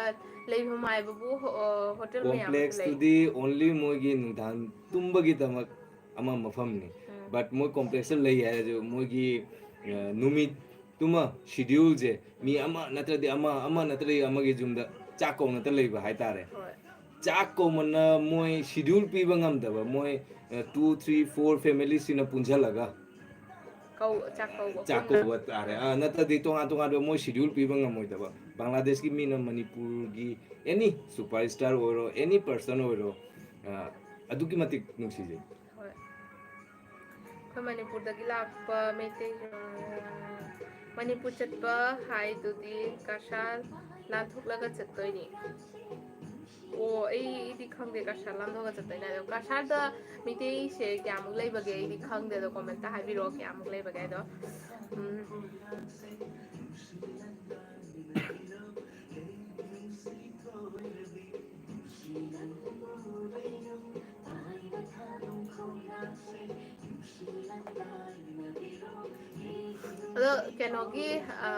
ꯂꯩꯐꯝ ꯍꯥꯏꯕꯕꯨ, ꯑ, ꯍꯣꯇꯦꯜ ꯃꯌꯥꯝ ꯑꯃꯁꯨ ꯂꯩ꯫ Complexꯇꯨꯗꯤ only ꯃꯣꯏꯒꯤ ꯅꯨꯡꯗꯥꯡ ꯇꯨꯝꯕꯒꯤꯗꯃꯛ ꯑꯃ ꯃꯐꯝꯅꯤ꯫ ꯎꯝ꯫ But ꯃꯣꯏ complexꯇ ꯂꯩ ꯍꯥꯏꯔꯁꯨ ꯃꯣꯏꯒꯤ, ꯑ, ꯅꯨꯃꯤꯠ ꯑꯃ ꯁꯤꯗ꯭ꯌꯨꯜꯁꯦ ꯃꯤ ꯑꯃ ꯅꯠꯇ꯭ꯔꯗꯤ ꯑꯃ, ꯑꯃ ꯅꯠꯇ꯭ꯔꯗꯤ ꯑꯃꯒꯤ ꯌꯨꯝꯗ ꯆꯥꯛ ꯀꯧꯅꯇ ꯂꯩꯕ ꯍꯥꯏꯇꯥꯔꯦ꯫ ꯍꯣꯏ꯫ ꯆꯥꯛ ꯀꯧꯃꯟꯅ ꯃꯣꯏ ꯁꯤꯗ꯭ꯌꯨꯜ ꯄꯤꯕ ꯉꯝꯗꯕ, ꯃꯣꯏ ꯇꯨ ꯊ꯭ꯔꯤ ꯐꯣꯔ ꯐꯦꯃꯤꯂꯤꯁꯤꯅ ꯄꯨꯟꯁꯤꯜꯂꯒ ꯀꯧ ꯆꯥꯛ ꯀꯧꯕ ꯆꯥꯛ ꯄꯨꯟꯅ꯫ ꯀꯧꯕ ꯇꯥꯔꯦ꯫ ꯑꯥ, ꯅꯠꯇ꯭ꯔꯗꯤ ꯇꯣꯉꯥꯟ ꯇꯣꯉꯥꯟꯕ ꯃꯣꯏ ꯁꯤꯗ꯭ꯌꯨꯜ ꯄꯤꯕ ꯉꯝꯃꯣꯏꯗꯕ꯫ ꯕꯪꯒ꯭ꯂꯥꯗꯦꯁꯀꯤ ꯃꯤꯅ ꯃꯅꯤꯄꯨꯔꯒꯤ ꯑꯦꯅꯤ ꯁꯨꯄꯔ ꯁ꯭ꯇꯥꯔ ꯑꯣꯏꯔꯣ, ꯑꯦꯅꯤ ꯄꯔꯁꯟ ꯑꯣꯏꯔꯣ, ꯑꯥ, ꯑꯗꯨꯛꯀꯤ ꯃꯇꯤꯛ ꯅꯨꯡꯁꯤꯖꯩ꯫ ꯍꯣꯏ꯫ ꯑꯩꯈꯣꯏ ꯃꯅꯤꯄꯨꯔꯗꯒꯤ ꯂꯥꯛꯄ ꯃꯩꯇꯩ, ꯑ, ꯃꯅꯤꯄꯨꯔ ꯆꯠꯄ ꯍꯥꯏꯗꯨꯗꯤ ꯀꯁꯥꯔ ꯂꯥꯟꯊꯣꯛꯂꯒ ꯆꯠꯇꯣꯏꯅꯤ꯫ ꯑꯣ, ꯑꯩ, ꯑꯩꯗꯤ ꯈꯪꯗꯦ ꯀꯁꯥꯔ ꯂꯥꯟꯊꯣꯛꯂꯒ ꯆꯠꯇꯣꯏꯅꯦ꯫ ꯑꯗꯣ ꯀꯁꯥꯔꯗ ꯃꯩꯇꯩꯁꯦ ꯀꯌꯥꯃꯨꯛ ꯂꯩꯕꯒꯦ ꯑꯩꯗꯤ ꯈꯪꯗꯦ꯫ ꯑꯗꯣ ꯀꯣꯃꯦꯟꯇ ꯍꯥꯏꯕꯤꯔꯛꯑꯣ ꯀꯌꯥꯃꯨꯛ ꯂꯩꯕꯒꯦ꯫ ꯑꯗꯣ, ꯎꯝ, ꯑꯗꯣ ꯀꯩꯅꯣꯒꯤ, ꯑ,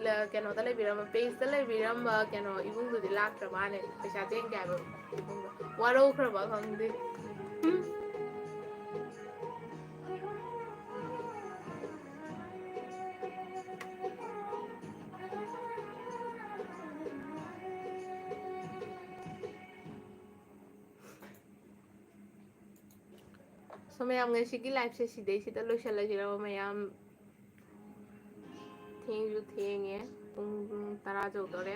ꯂ-, ꯀꯩꯅꯣꯗ ꯂꯩꯕꯤꯔꯝꯕ, ꯄꯦꯖꯇ ꯂꯩꯕꯤꯔꯝꯕ ꯀꯩꯅꯣ ꯏꯕꯨꯡꯗꯨꯗꯤ ꯂꯥꯛꯇ꯭ꯔ ꯃꯥꯜꯂꯦ꯫ ꯄꯩꯁꯥ ꯆꯦꯟꯒꯦ ꯍꯥꯏꯕ ꯏꯕꯨꯡꯗꯣ꯫ ꯋꯥꯔꯧꯈ꯭ꯔꯕ ꯈꯪꯗꯦ꯫ So ꯃꯌꯥꯝ, ꯉꯁꯤꯒꯤ ꯂꯥꯏꯐꯁꯦ ꯁꯤꯗꯩꯁꯤꯗ ꯂꯣꯏꯁꯤꯜꯂꯁꯤꯔꯕ ꯃꯌꯥꯝ? ꯊꯦꯡꯁꯨ ꯊꯦꯡꯉꯦ, ꯄꯨꯡ ꯇꯔꯥ ꯌꯧꯗꯣꯔꯦ꯫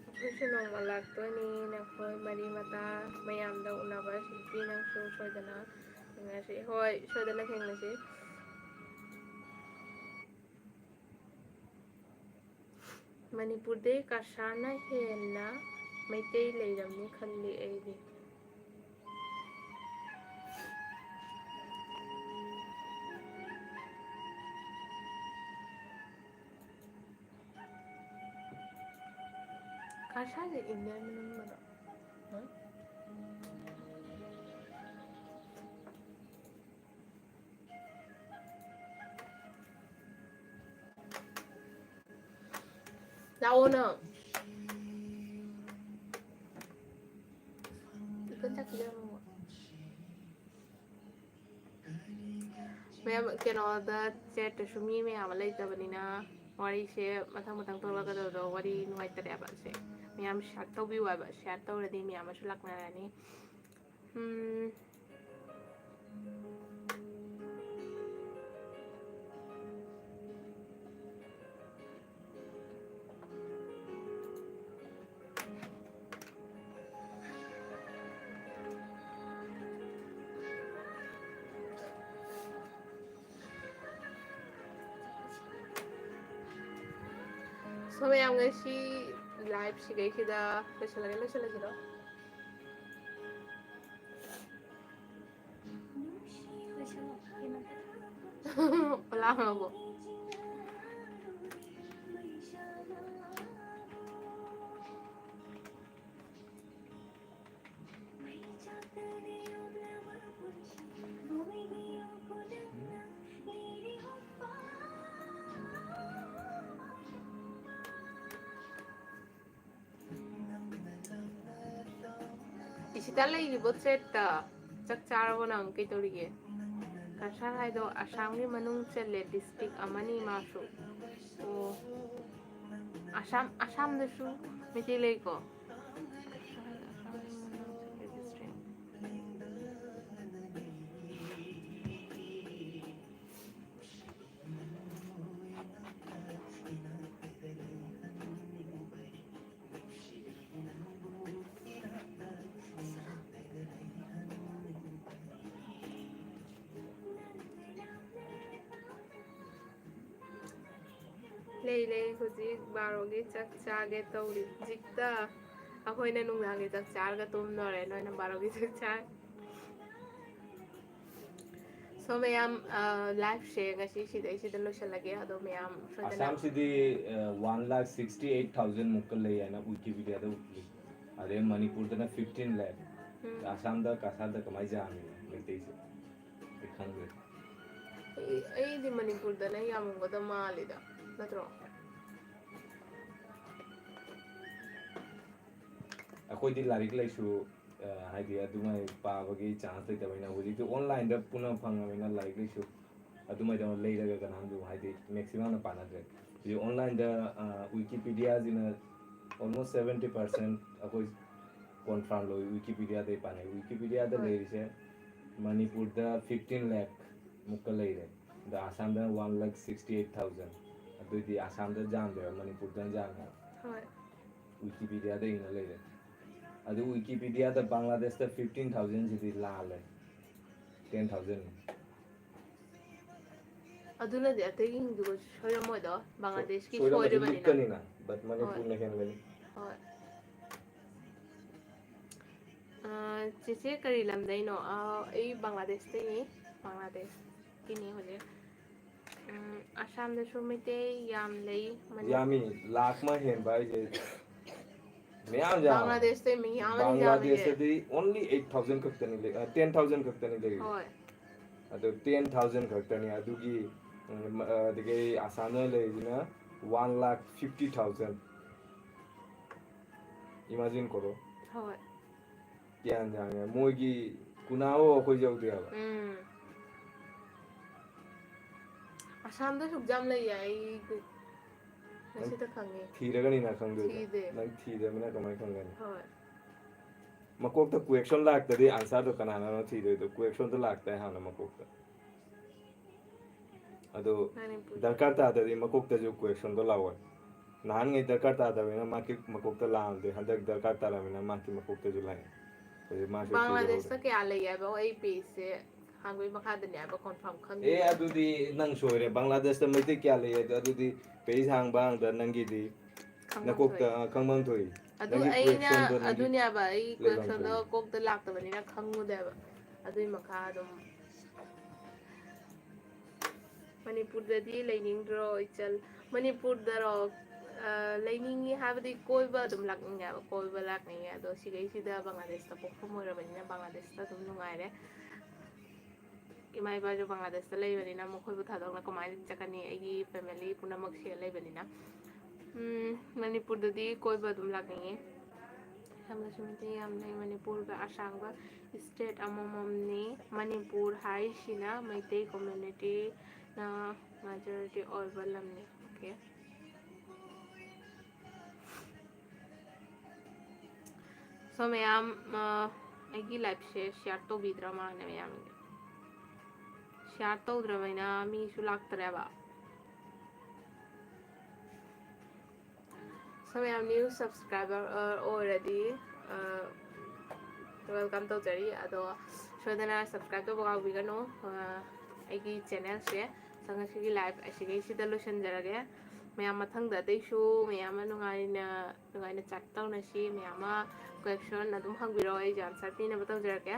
ꯑꯩꯈꯣꯏꯁꯨ ꯅꯣꯡꯃ ꯂꯥꯛꯇꯣꯏꯅꯤ ꯅꯈꯣꯏ ꯃꯔꯤ ꯃꯇꯥ ꯃꯌꯥꯝꯗ ꯎꯅꯕ꯫ ꯁꯤꯗꯤ ꯅꯪꯁꯨ ꯁꯣꯏꯗꯅ ꯊꯦꯡꯅꯁꯤ꯫ ꯍꯣꯏ, ꯁꯣꯏꯗꯅ ꯊꯦꯡꯅꯁꯤ꯫ ꯃꯅꯤꯄꯨꯔꯗꯩ ꯀꯁꯥꯔꯅ ꯍꯦꯟꯅ ꯃꯩꯇꯩ ꯂꯩꯔꯝꯅꯤ ꯈꯜꯂꯤ ꯑꯩꯗꯤ꯫ ꯀꯁꯥꯔꯁꯦ ꯏꯟꯗꯤꯌꯥ ꯃꯅꯨꯡ ꯃꯅꯨꯡ? ꯍꯥ? ꯂꯥꯛꯑꯣ ꯅꯪ꯫ ꯏꯊꯟ ꯆꯠꯈꯤꯗꯣꯏꯔꯣ? ꯃꯌꯥꯝ ꯀꯩꯅꯣꯗ ꯆꯦꯠꯇꯁꯨ ꯃꯤ ꯃꯌꯥꯝ ꯑꯃ ꯂꯩꯇꯕꯅꯤꯅ ꯋꯥꯔꯤꯁꯦ ꯃꯊꯪ ꯃꯊꯪ ꯊꯣꯛꯂꯛꯀꯗꯕꯗꯣ ꯋꯥꯔꯤ ꯅꯨꯡꯉꯥꯏꯇꯔꯦꯕ꯫ ꯁꯦ ꯃꯌꯥꯝ ꯁꯤꯌꯥꯔ ꯇꯧꯕꯤꯌꯨ ꯍꯥꯏꯕ꯫ ꯁꯤꯌꯥꯔ ꯇꯧꯔꯗꯤ ꯃꯌꯥꯝ ꯑꯃꯁꯨ ꯂꯥꯛꯅꯔꯅꯤ꯫ ꯎꯝ꯫ ꯁꯣ ꯃꯌꯥꯝ, ꯉꯁꯤ ꯂꯥꯏꯚ ꯁꯤꯈꯩꯁꯤꯗ ꯂꯣꯏꯁꯤꯜꯂꯒꯦ꯫ ꯂꯣꯏꯁꯤꯜꯂꯁꯤꯔꯣ? ꯑꯣꯂꯥ ꯍꯪꯉꯕꯣ? ꯏꯁꯤꯇꯥ ꯂꯩꯔꯤꯕꯣ ꯆꯦꯠꯇ? ꯆꯥꯛ ꯆꯥꯔꯕꯣ ꯅꯪ? ꯀꯩ ꯇꯧꯔꯤꯒꯦ? ꯀꯁꯥꯔ ꯍꯥꯏꯗꯣ ꯑꯁꯥꯝꯒꯤ ꯃꯅꯨꯡ ꯆꯜꯂꯦ, ꯗꯤꯁꯇ꯭ꯔꯤꯛ ꯑꯃꯅꯤ ꯃꯥꯁꯨ꯫ ꯑꯣ, ꯑꯁꯥꯝ, ꯑꯁꯥꯝꯗꯁꯨ ꯃꯩꯇꯩ ꯂꯩꯀꯣ? ꯀꯁꯥꯔ ꯍꯥꯏꯗꯣ ꯑꯁꯥꯝꯒꯤ ꯃꯅꯨꯡ ꯆꯜꯂꯦ, ꯗꯤꯁꯇ꯭ꯔꯤꯛ꯫ ꯂꯩ, ꯂꯩ, ꯍꯧꯖꯤꯛ ꯕꯥꯔꯣꯒꯤ ꯆꯥꯛ ꯆꯥꯒꯦ ꯇꯧꯔꯤ꯫ ꯍꯧꯖꯤꯛꯇ ꯑꯩꯈꯣꯏꯅ ꯅꯨꯡꯗꯥꯡꯒꯤ ꯆꯥꯛ ꯆꯥꯔꯒ ꯇꯨꯝꯗꯣꯔꯦ, ꯅꯣꯏꯅ ꯕꯥꯔꯣꯒꯤ ꯆꯥꯛ ꯆꯥꯔ꯫ ꯁꯣ ꯃꯌꯥꯝ, ꯑ, ꯂꯥꯏꯐꯁꯦ ꯉꯁꯤ ꯁꯤꯗꯩꯁꯤꯗ ꯂꯣꯏꯁꯤꯜꯂꯒꯦ꯫ ꯑꯗꯣ ꯃꯌꯥꯝ ꯁꯣꯏꯗꯅ ꯑꯁꯥꯝꯁꯤꯗꯤ, ꯑ, one lakh sixty eight thousand ꯃꯨꯛꯀ ꯂꯩ ꯍꯥꯏꯅ ꯋꯤꯀꯤꯄꯤꯗꯤꯌꯥꯗ ꯎꯠꯂꯤ꯫ ꯑꯗꯩ ꯃꯅꯤꯄꯨꯔꯗꯅ fifteen lakh꯫ ꯎꯝ꯫ ꯑꯁꯥꯝꯗ ꯀꯁꯥꯔꯗ ꯀꯃꯥꯏꯅ ꯌꯥꯝꯃꯤꯅꯣ ꯃꯩꯇꯩꯁꯦ? ꯑꯩ ꯈꯪꯗꯦ꯫ ꯑꯩ, ꯑꯩꯗꯤ ꯃꯅꯤꯄꯨꯔꯗꯅ ꯌꯥꯝꯃꯝꯒꯗꯕ ꯃꯥꯜꯂꯤꯗ, ꯅꯠꯇ꯭ꯔꯣ? ꯑꯩꯈꯣꯏꯗꯤ ꯂꯥꯏꯔꯤꯛ ꯂꯥꯏꯁꯨ, ꯑ, ꯍꯥꯏꯗꯤ ꯑꯗꯨꯃꯥꯏ ꯄꯥꯕꯒꯤ ꯆꯥꯟꯁ ꯂꯩꯇꯕꯅꯤꯅ, ꯍꯧꯖꯤꯛꯇꯤ ꯑꯣꯟꯂꯥꯏꯟꯗ ꯄꯨꯅ ꯐꯪꯉꯕꯅꯤꯅ ꯂꯥꯏꯔꯤꯛ ꯂꯥꯏꯁꯨ ꯑꯗꯨꯃꯥꯏꯅ ꯂꯩꯔꯒ ꯀꯅꯥꯝꯁꯨ, ꯍꯥꯏꯗꯤ, ꯃꯦꯛꯁꯤꯃꯝꯅ ꯄꯥꯅꯗ꯭ꯔꯦ꯫ ꯍꯧꯖꯤꯛ ꯑꯣꯟꯂꯥꯏꯟꯗ, ꯑ, ꯋꯤꯀꯤꯄꯤꯗꯤꯌꯥꯁꯤꯅ almost seventy percent ꯑꯩꯈꯣꯏ ꯀꯣꯟꯐꯥꯔꯝ ꯂꯣꯏ ꯋꯤꯀꯤꯄꯤꯗꯤꯌꯥꯗꯩ ꯄꯥꯅꯩ꯫ ꯋꯤꯀꯤꯄꯤꯗꯤꯌꯥꯗ ꯍꯣꯏ꯫ ꯂꯩꯔꯤꯁꯦ ꯃꯅꯤꯄꯨꯔꯗ fifteen lakh ꯃꯨꯛꯀ ꯂꯩꯔꯦ꯫ ꯑꯗ ꯑꯁꯥꯝꯗ one lakh sixty eight thousand꯫ ꯑꯗꯨꯏꯗꯤ ꯑꯁꯥꯝꯗ ꯌꯥꯝꯗꯦꯕ, ꯃꯅꯤꯄꯨꯔꯗ ꯌꯥꯝꯃꯦꯕ꯫ ꯍꯣꯏ꯫ ꯋꯤꯀꯤꯄꯤꯗꯤꯌꯥꯗ ꯏꯅ ꯂꯩꯔꯦ꯫ ꯑꯗꯨ ꯋꯤꯀꯤꯄꯤꯗꯤꯌꯥꯗ ꯕꯪꯒ꯭ꯂꯥꯗꯦꯁꯇ fifteen thousand ꯁꯤꯗꯤ ꯂꯥꯜꯂꯦ꯫ Ten thousand꯫ ꯑꯗꯨꯅꯗꯤ ꯑꯇꯩꯒꯤꯁꯤꯡꯗꯨꯒ ꯁꯣꯏꯔꯝꯃꯣꯏꯗꯣ, ꯕꯪꯒ꯭ꯂꯥꯗꯦꯁꯀꯤ ꯁꯣꯏꯔꯝꯃꯗꯤ ꯁꯣꯏꯔꯤꯕꯅꯤꯅ꯫ ꯂꯤꯛꯀꯅꯤꯅ, but ꯃꯅꯤꯄꯨꯔꯅ ꯍꯣꯏ꯫ ꯍꯦꯟꯒꯅꯤ꯫ ꯍꯣꯏ꯫ ꯑ, ꯆꯦꯆꯦ ꯀꯔꯤ ꯂꯝꯗꯩꯅꯣ? ꯑ, ꯑꯩ ꯕꯪꯒ꯭ꯂꯥꯗꯦꯁꯇꯩꯅꯤ꯫ ꯕꯪꯒ꯭ꯂꯥꯗꯦꯁꯀꯤꯅꯤ ꯍꯧꯖꯤꯛ꯫ ꯎꯝ, ꯑꯁꯥꯝꯗꯁꯨ ꯃꯩꯇꯩ ꯌꯥꯝ ꯂꯩ꯫ ꯃꯅꯤ- ꯌꯥꯝꯃꯤ, ꯂꯥꯈ ꯑꯃ ꯍꯦꯟꯕ ꯍꯥꯏꯁꯦ ꯃꯌꯥꯝ ꯌꯥꯝꯃꯦ꯫ ꯕꯪꯒ꯭ꯂꯥꯗꯦꯁꯇꯩ ꯃꯤ ꯌꯥꯝꯃꯅꯤ ꯌꯥꯝꯃꯤꯁꯦ꯫ ꯕꯪꯒ꯭ꯂꯥꯗꯦꯁꯇꯗꯤ only eight thousand ꯈꯛꯇꯅꯤ ꯂꯩ-, ꯑ, ten thousand ꯈꯛꯇꯅꯤ ꯂꯩꯔꯤꯁꯦ꯫ ꯍꯣꯏ꯫ ꯑꯗꯣ ten thousand ꯈꯛꯇꯅꯤ꯫ ꯑꯗꯨꯒꯤ, ꯎꯝ, ꯑ, ꯑꯗꯒꯤ ꯑꯁꯥꯝꯗ ꯂꯩꯔꯤꯁꯤꯅ one lakh fifty thousand꯫ Imagine ꯀꯔꯣ꯫ ꯍꯣꯏ꯫ ꯒ꯭ꯌꯥꯟ ꯌꯥꯝꯉꯦ꯫ ꯃꯣꯏꯒꯤ ꯀꯨꯅꯥꯕ ꯑꯩꯈꯣꯏ ꯌꯧꯗꯦ ꯍꯥꯏꯕ꯫ ꯎꯝ꯫ ꯑꯁꯥꯝꯗ ꯁꯨꯛ ꯌꯥꯝ ꯂꯩꯌꯦ, ꯑꯩ ꯉꯁꯤꯗ ꯈꯪꯉꯦ꯫ ꯊꯤꯔꯒꯅꯤ ꯅꯪ ꯈꯪꯗꯣꯏꯗꯣ꯫ ꯊꯤꯗꯦ꯫ ꯅꯪ ꯊꯤꯗꯕꯅꯤꯅ ꯀꯃꯥꯏꯅ ꯈꯪꯒꯅꯤ? ꯍꯣꯏ꯫ ꯃꯀꯣꯛꯇ question ꯂꯥꯛꯇꯗꯤ answer ꯗꯣ ꯀꯅꯥꯅꯅꯣ ꯊꯤꯗꯣꯏꯗꯣ? Question ꯗꯣ ꯂꯥꯛꯇꯥꯏ ꯍꯥꯟꯅ ꯃꯀꯣꯛꯇ꯫ ꯑꯗꯣ ꯃꯅꯤꯄꯨꯔ꯫ ꯗꯔꯀꯥꯔ ꯇꯥꯗꯗꯤ ꯃꯀꯣꯛꯇꯁꯨ question ꯗꯣ ꯂꯥꯛꯑꯣꯏ꯫ ꯅꯍꯥꯟꯉꯩ ꯗꯔꯀꯥꯔ ꯇꯥꯗꯕꯅꯤꯅ ꯃꯥꯒꯤ ꯃꯀꯣꯛꯇ ꯂꯥꯛꯑꯝꯗꯦ, ꯍꯟꯗꯛ ꯗꯔꯀꯥꯔ ꯇꯥꯔꯕꯅꯤꯅ ꯃꯥꯒꯤ ꯃꯀꯣꯛꯇꯁꯨ ꯂꯥꯛꯑꯦ꯫ ꯍꯧꯖꯤꯛ ꯃꯥꯁꯨ ꯕꯪꯒ꯭ꯂꯥꯗꯦꯁꯇ ꯊꯤꯗꯍꯧꯔꯦ꯫ ꯀꯌꯥ ꯂꯩ ꯍꯥꯏꯕ? ꯑꯩ page ꯁꯦ ꯍꯥꯡꯕꯩ ꯃꯈꯥꯗꯅꯦ ꯍꯥꯏꯕ, confirm ꯈꯪꯗꯦ꯫ ꯑꯦ, ꯑꯗꯨꯗꯤ ꯅꯪ ꯁꯣꯏꯔꯦ꯫ ꯕꯪꯒ꯭ꯂꯥꯗꯦꯁꯇ ꯃꯩꯇꯩ ꯀꯌꯥ ꯂꯩ ꯍꯥꯏꯗꯣ ꯑꯗꯨꯗꯤ page ꯍꯥꯡꯕ ꯍꯥꯡꯗ ꯅꯪꯒꯤꯗꯤ ꯈꯪꯐꯝ ꯅꯀꯣꯛꯇ, ꯊꯣꯛꯏ꯫ ꯑ, ꯈꯪꯐꯝ ꯊꯣꯛꯏ꯫ ꯑꯗꯨ ꯅꯪꯒꯤ ꯑꯩꯅ question ꯗꯣ ꯅꯪꯒꯤ ꯑꯗꯨꯅꯦꯕ, ꯑꯩ ꯂꯩꯐꯝ question ꯗꯣ ꯊꯣꯛꯏ꯫ ꯀꯣꯛꯇ ꯂꯥꯛꯇꯕꯅꯤꯅ ꯈꯪꯉꯨꯗꯦꯕ꯫ ꯑꯗꯨꯏ ꯃꯈꯥ ꯑꯗꯨꯝ ꯃꯅꯤꯄꯨꯔꯗꯗꯤ ꯂꯩꯅꯤꯡꯗ꯭ꯔꯣ, ꯏꯆꯜ? ꯃꯅꯤꯄꯨꯔꯗꯔꯣ? ꯑ, ꯂꯩꯅꯤꯡꯉꯤ ꯍꯥꯏꯕꯗꯤ ꯀꯣꯏꯕ ꯑꯗꯨꯝ ꯂꯥꯛꯅꯤꯡꯉꯦꯕ, ꯀꯣꯏꯕ ꯂꯥꯛꯅꯤꯡꯉꯦ꯫ ꯑꯗꯣ ꯁꯤꯗꯩꯁꯤꯗ ꯕꯪꯒ꯭ꯂꯥꯗꯦꯁꯇ ꯄꯣꯛꯐꯝ ꯑꯣꯏꯔꯕꯅꯤꯅ ꯕꯪꯒ꯭ꯂꯥꯗꯦꯁꯇ ꯑꯗꯨꯝ ꯅꯨꯡꯉꯥꯏꯔꯦ꯫ ꯏꯃꯥ ꯏꯄꯥꯁꯨ ꯕꯪꯒ꯭ꯂꯥꯗꯦꯁꯇ ꯂꯩꯕꯅꯤꯅ ꯃꯈꯣꯏꯕꯨ ꯊꯥꯗꯣꯛꯅ ꯀꯃꯥꯏꯅ ꯆꯠꯀꯅꯤ? ꯑꯩꯒꯤ family ꯄꯨꯝꯅꯃꯛ ꯁꯤꯗ ꯂꯩꯕꯅꯤꯅ꯫ ꯎꯝ, ꯃꯅꯤꯄꯨꯔꯗꯗꯤ ꯀꯣꯏꯕ ꯑꯗꯨꯝ ꯂꯥꯛꯅꯤꯡꯉꯤ꯫ ꯂꯝꯗꯁꯨ ꯃꯩꯇꯩ ꯌꯥꯝ ꯂꯩ꯫ ꯃꯅꯤꯄꯨꯔꯒ ꯑꯁꯥꯝꯒ state ꯑꯃꯃꯝꯅꯤ꯫ ꯃꯅꯤꯄꯨꯔ ꯍꯥꯏꯁꯤꯅ ꯃꯩꯇꯩ communityꯅ majority ꯑꯣꯏꯕ ꯂꯝꯅꯤ꯫ Okay꯫ So ꯃꯌꯥꯝ, ꯑ, ꯑꯩꯒꯤ liveꯁꯦ share ꯇꯧꯕꯤꯗ꯭ꯔ ꯃꯥꯜꯂꯦ ꯃꯌꯥꯝꯒꯤ꯫ Share ꯇꯧꯗ꯭ꯔꯕꯅꯤꯅ ꯃꯤꯁꯨ ꯂꯥꯛꯇ꯭ꯔꯦꯕ꯫ So ꯃꯌꯥꯝ new subscriber, ꯑ, ꯑꯣꯏꯔꯗꯤ, ꯑ, welcome ꯇꯧꯖꯔꯤ꯫ ꯑꯗꯣ ꯁꯣꯏꯗꯅ subscribe ꯇꯧꯕ ꯀꯥꯎꯕꯤꯒꯅꯨ, ꯑ, ꯑꯩꯒꯤ channelꯁꯦ꯫ So ꯉꯁꯤꯒꯤ live ꯑꯁꯤꯒꯩꯁꯤꯗ ꯂꯣꯏꯁꯤꯟꯖꯔꯒꯦ꯫ ꯃꯌꯥꯝ ꯃꯊꯪꯗ ꯑꯇꯩꯁꯨ ꯃꯌꯥꯝ ꯑꯃ ꯅꯨꯡꯉꯥꯏꯅ, ꯅꯨꯡꯉꯥꯏꯅ chat ꯇꯧꯅꯁꯤ꯫ ꯃꯌꯥꯝ ꯑꯃ question ꯑꯗꯨꯝ ꯍꯪꯕꯤꯔꯛꯑꯣ, ꯑꯩꯁꯨ answer ꯄꯤꯅꯕ ꯇꯧꯖꯔꯛꯀꯦ꯫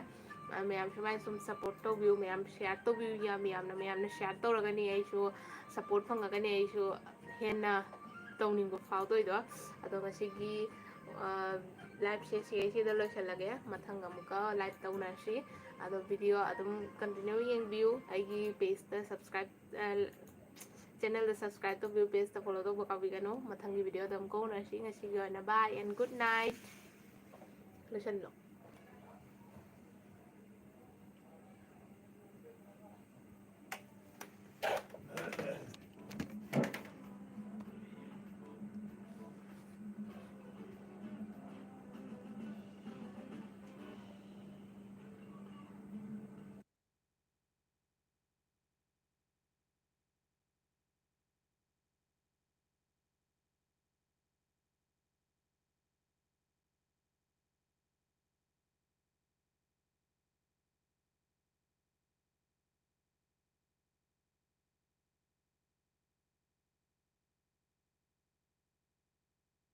ꯑ, ꯃꯌꯥꯝ ꯁꯨꯃꯥꯏꯅ ꯁꯨꯝ support ꯇꯧꯕꯤꯌꯨ, ꯃꯌꯥꯝ share ꯇꯧꯕꯤꯌꯨ, ꯌꯥꯝ ꯌꯥꯝꯅ ꯃꯌꯥꯝꯅ share ꯇꯧꯔꯒꯅꯤ ꯑꯩꯁꯨ support ꯐꯪꯉꯒꯅꯤ ꯑꯩꯁꯨ ꯍꯦꯟꯅ ꯇꯧꯅꯤꯡꯕ ꯐꯥꯎꯗꯣꯏꯗꯣ꯫ ꯑꯗꯣ ꯉꯁꯤꯒꯤ, ꯑ, liveꯁꯦ ꯁꯤꯒꯩꯁꯤꯗ ꯂꯣꯏꯁꯤꯜꯂꯒꯦ꯫ ꯃꯊꯪ ꯑꯃꯨꯛꯀ live ꯇꯧꯅꯔꯁꯤ꯫ ꯑꯗꯣ video ꯑꯗꯨꯝ continue ꯌꯦꯡꯕꯤꯌꯨ꯫ ꯑꯩꯒꯤ pageꯇ subscribe, ꯑ, channelꯗ subscribe ꯇꯧꯕꯤꯌꯨ, pageꯇ follow ꯇꯧꯕ ꯀꯥꯎꯕꯤꯒꯅꯨ꯫ ꯃꯊꯪꯒꯤ videoꯗ ꯑꯃꯨꯛꯀ ꯎꯅꯔꯁꯤ꯫ ꯉꯁꯤꯒꯤ ꯑꯣꯏꯅ bye and good night꯫ ꯂꯣꯏꯁꯤꯜꯂꯣ꯫